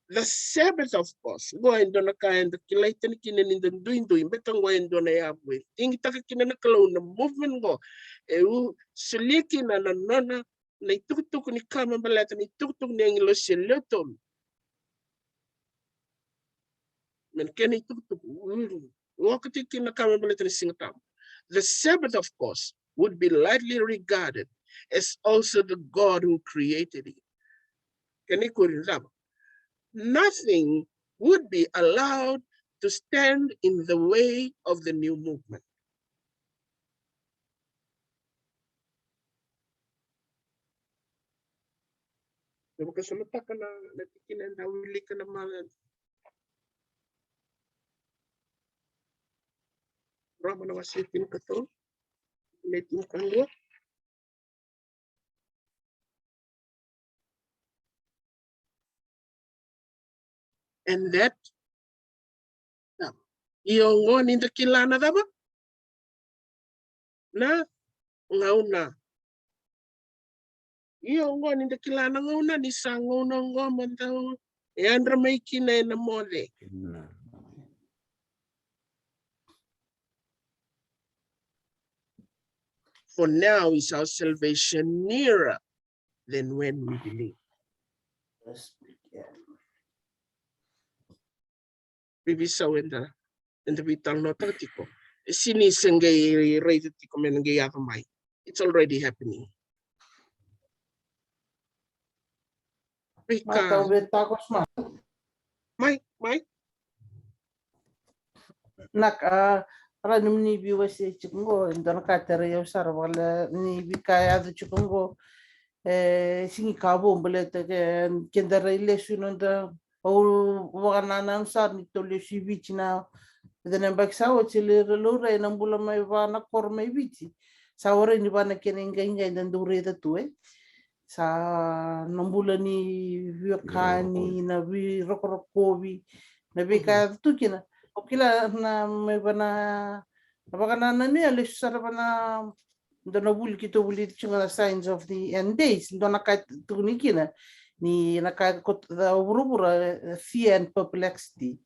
The Sabbath, of course. Qo e dua na ka eda kilai tani kina ni da duidui, baleta qo e dua na yavu e digitaka kina na Kalou na movement qo. E u solia kina na nona na itukutuku ni ka me baleta na itukutuku ni agilosi e lewe tolu. Me na kena itukutuku, mm, oka tiko kina na ka me baleta na Siga Tabu. The Sabbath, of course, would be lightly regarded as also the God who created it. Kena ikuri cava? Nothing would be allowed to stand in the way of the new movement. Na vakasamataka na, na tikina eda wilika na ma-, Roma na wase tinikatolu, na tinikadua. And that, ia oqo ni da kila na cava? na gauna. Io, oqo ni da kila na gauna, ni sa gauna oqo mada e yadra mai kina ena moce. For now is our salvation nearer than when we believe. Veiveisau eda, eda veitalanoataka tiko. E sini se qai raica tiko me na qai yaco mai. It's already happening. Veika. Mai, mai. Na ka, ra ni mani veiwasei tiko qo, e dua na ka tarai au sara vale ni veika yaco tiko qo. E sigi ka vou baleta ke, keda rai lesu na da Au vakanananu sara ni tou lesu i Viti na vica na yabaki sa oti, e lai ra laurai na bula mai va na koro mai Viti. Sa warai ni va na kena iqaiqai da dau raica tu, e. Sa na bula ni veiwekani, na veirokorokovi, na veika e tu kina. Au kila na mai va na, na vakanananu ya lesu sara va na dua na vuli keitou vulica tiko na Signs of the End Days, dua na ka e tukuni kina ni na ka e koto vuravura, e, fear and perplexity.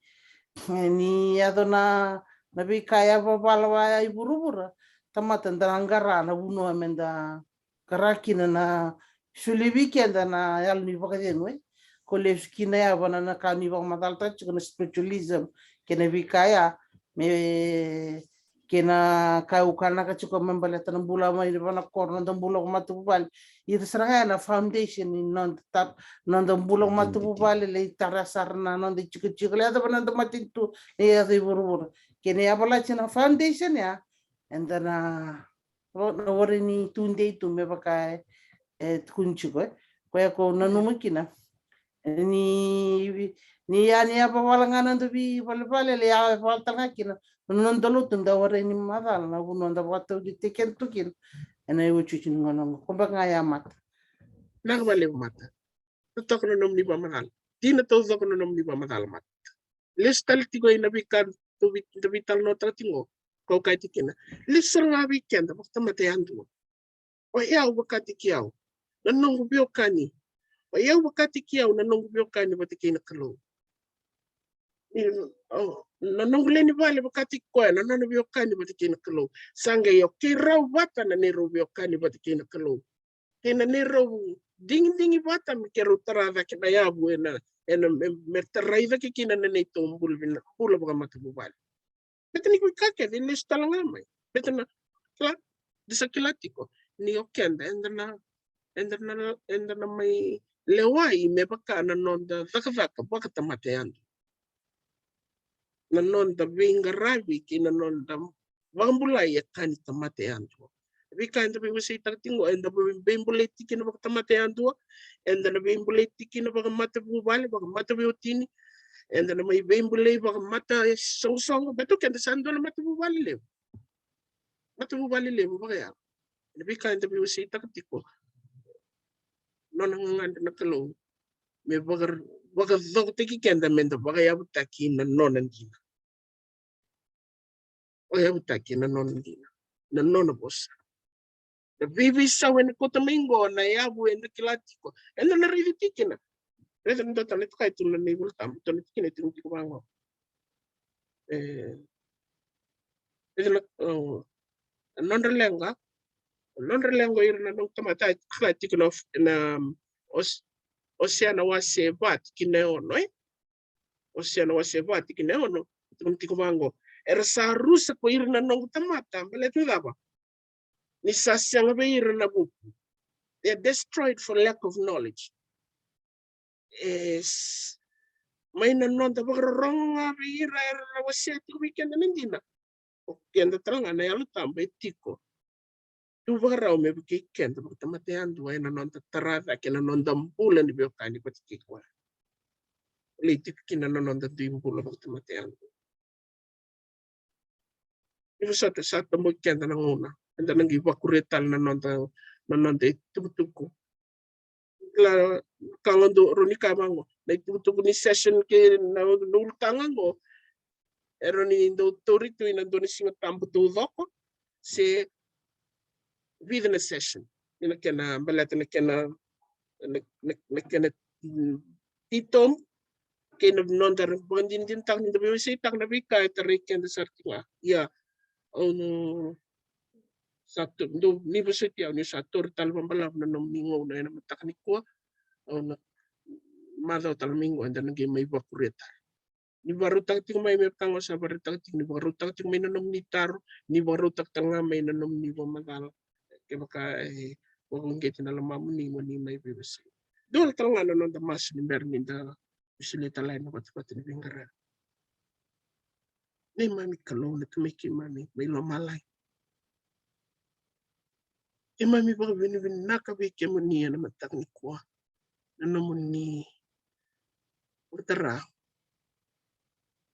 E, ni yaco na, na veika e yavavala vaya i vuravura, tamata da na qara na vanua me da qara kina na solia vei keda na yalo ni vakacegu, e. Ko lesu kina ya va na, na ka ni vakamacalataka tiko na spiritualism kei na veika ya, me kei na ka au kanaka tiko me baleta na bula mai va na koro, noda bula vakamatavuvale. Ira sara ga ya na foundation ni noda ta-, noda bula vakamatavuvale, lai tara sara na noda itikotiko, lai yaco va na noda matanitu, lai yaco i vuravura. Kei na yavalati na foundation ya, eda na, na warai ni tudei tu me vaka e, e tukuni tiko, e. Koya ko nanuma kina. Ni, ni ya ni yavavala ga na noda veivalevale, lai yavavala tale ga kina na noda lotu, da warai ni macala na vanua da vakatauri tekena tu kina ena iotioti ni gauna oqo. Ko beka ga ya Mata. Naka valevu Mata. Taucoko na nomuni vakamacala. Dina taucoko na nomuni vakamacala Mata. Lesu tale tiko ina veika da veitalanoataka tiko. Ko kaya tiko kina. Lesu sara ga vei keda vakatamata yadua. O yau vakataki au na noqu veiwekani. O yau vakataki au na noqu veiwekani vata kei na Kalou. Ni, o, na noqu lewe ni vale vakataki koya na nona veiwekani vata kei na Kalou. Sa qai o keirau vata na neirau veiwekani vata kei na Kalou. Kei na neirau digidigi vata me keirau tara cake na yavu ena, ena me, me tarai cake kina na neitou bula vina, bula vakamatavuvale. Beta ni ko i ka kece e lesu tale ga mai. Beta na kila, da sa kila tiko ni o keda eda na, eda na, eda na mai lewai me vaka na noda cakacaka vakatamata yadua. Na noda veiqaravi kei na noda vakabulai e ka ni tamata yadua. Veika eda veiwaseitaka tiko, eda vei-, veibulai tiko kina vakatamata yadua, eda na veibulai tiko kina vakamatavuvale, vakamataveiwatini, eda na mai veibulai vakamata e soqosoqo, beta o keda sa dua na matavuvale levu. Matavuvale levu vakayalo. Ena veika eda veiwaseitaka tiko. Nona gagadre na Kalou me vaka, vakacokotaki keda me da vakayavutaki na nona dina. Vakayavutaki na nona dina, na nona vosa. Na veiveisau ena kauta mai qo, na yavu eda kila tiko. Eda na raica tiko kina. Raica na dua tale na tukai tu na iVolatabu, tu na tikina e tiko vaqo. E, raica na, o, nodra leqa, nodra leqa ira na noqu tamata, e kila tiko na, na Os-, Osea na wase va tikina e ono, e? Osea na wase va tikina e ono, tiko, tiko vaqo. Era sa rusa ko ira na noqu tamata, baleta na cava? Ni sa sega vei ira na vuku. They are destroyed for lack of knowledge. E, s-, mai na noda vakarorogo ga vei ira era na wasea tiko vei keda na dina. O keda tale ga na Yalo Tabu e tiko. Tu vakarau me vukei keda vakatamata yadua ena noda tara cake na noda bula ni veiwekani vata kei koya. Lai tiko kina na noda dui bula vakatamata yadua. Ni vosota, sa toboki keda na gauna. Eda na qai vakuria tale na noda, na noda itukutuku. Kila, ka ga dau rawa ni kaya vaqo, na itukutuku ni session kei na, na ulutaga qo, e rawa ni dau tauri tu ina dua na Siga Tabu taucoko, se vica na session. Ena kena baleta na kena, na, na, na kena, mm, titobu kei na noda vakadinadinataka ni da veiwaseitaka na veika e tarai keda sara tiko ga. Ia, au na sa tu, dou ni vosoti au ni sa taura tale vakabalavu na nomuni gauna ena mataka nikua. Au na macawa tale mai qo eda na qai mai vakuria tale. Ni vakarautaka tiko mai me vaka ga au sa vakarautaka tiko, ni vakarautaka tiko mai na nomuni taro, ni vakarautaka tale ga mai na nomuni vakamacala. Kevaka e vakauqeti na lomamuni mo ni mai veiwasei. Dua tale ga na noda masu ni bera ni da veisoli tale na vatavata ni veiqaravi. Neimami Kalou na Tama i keimami mai lomalagi, keimami vakavinavinaka vei kemuni ena mataka nikua na nomuni vakatara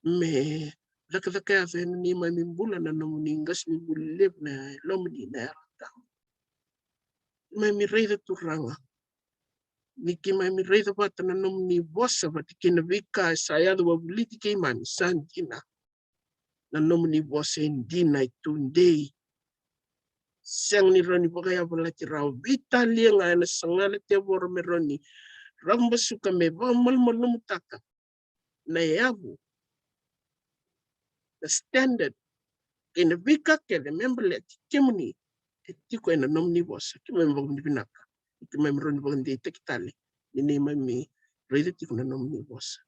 me cakacaka yaco ena neimami bula na nomuni qasenivuli levu na Lomani na Yalo Tabu. Keimami raica, Turaga, ni keimami raica vata na nomuni vosa vata kei na veika e sa yaco wavoliti keimami, sa dina. Na nomuni vosa e dina, e tudei. Sega ni rawa ni vakayavalati rawa. Veitalia ga ena saga na tevoro me rawa ni ravabasuka, me vakamalumalumutaka na yavu, na standard kei na veika kece me baleti kemuni, e tiko ena nomuni vosa. Keimami vakavinavinaka ni keimami rawa ni vakadeitaki tale ni neimami raica tiko na nomuni vosa.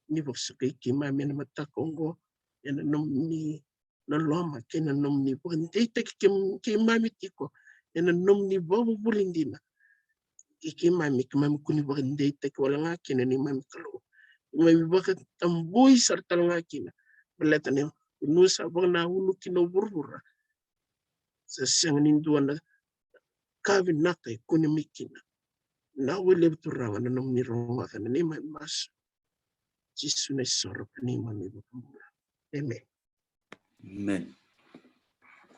Ni vakasukai keimami ena mataka oqo ena nomuni loloma kei na nomuni vakadeitaki keim-, keimami tiko ena nomuni vakavuvuli dina. Kei keimami, keimami kua ni vakadeitaki wale ga kina neimami Kalou. Keimami vakatabui sara tale ga kina baleta na vanua sa vakanananu kina o vuravura. Sa sega ni dua na ka vinaka e kune mai kina. Vinaka vakalevu, Turaga, na nomuni rogoca na neimami masu. Jisu na isoro ka neimami iVakabula. Amen. Amen.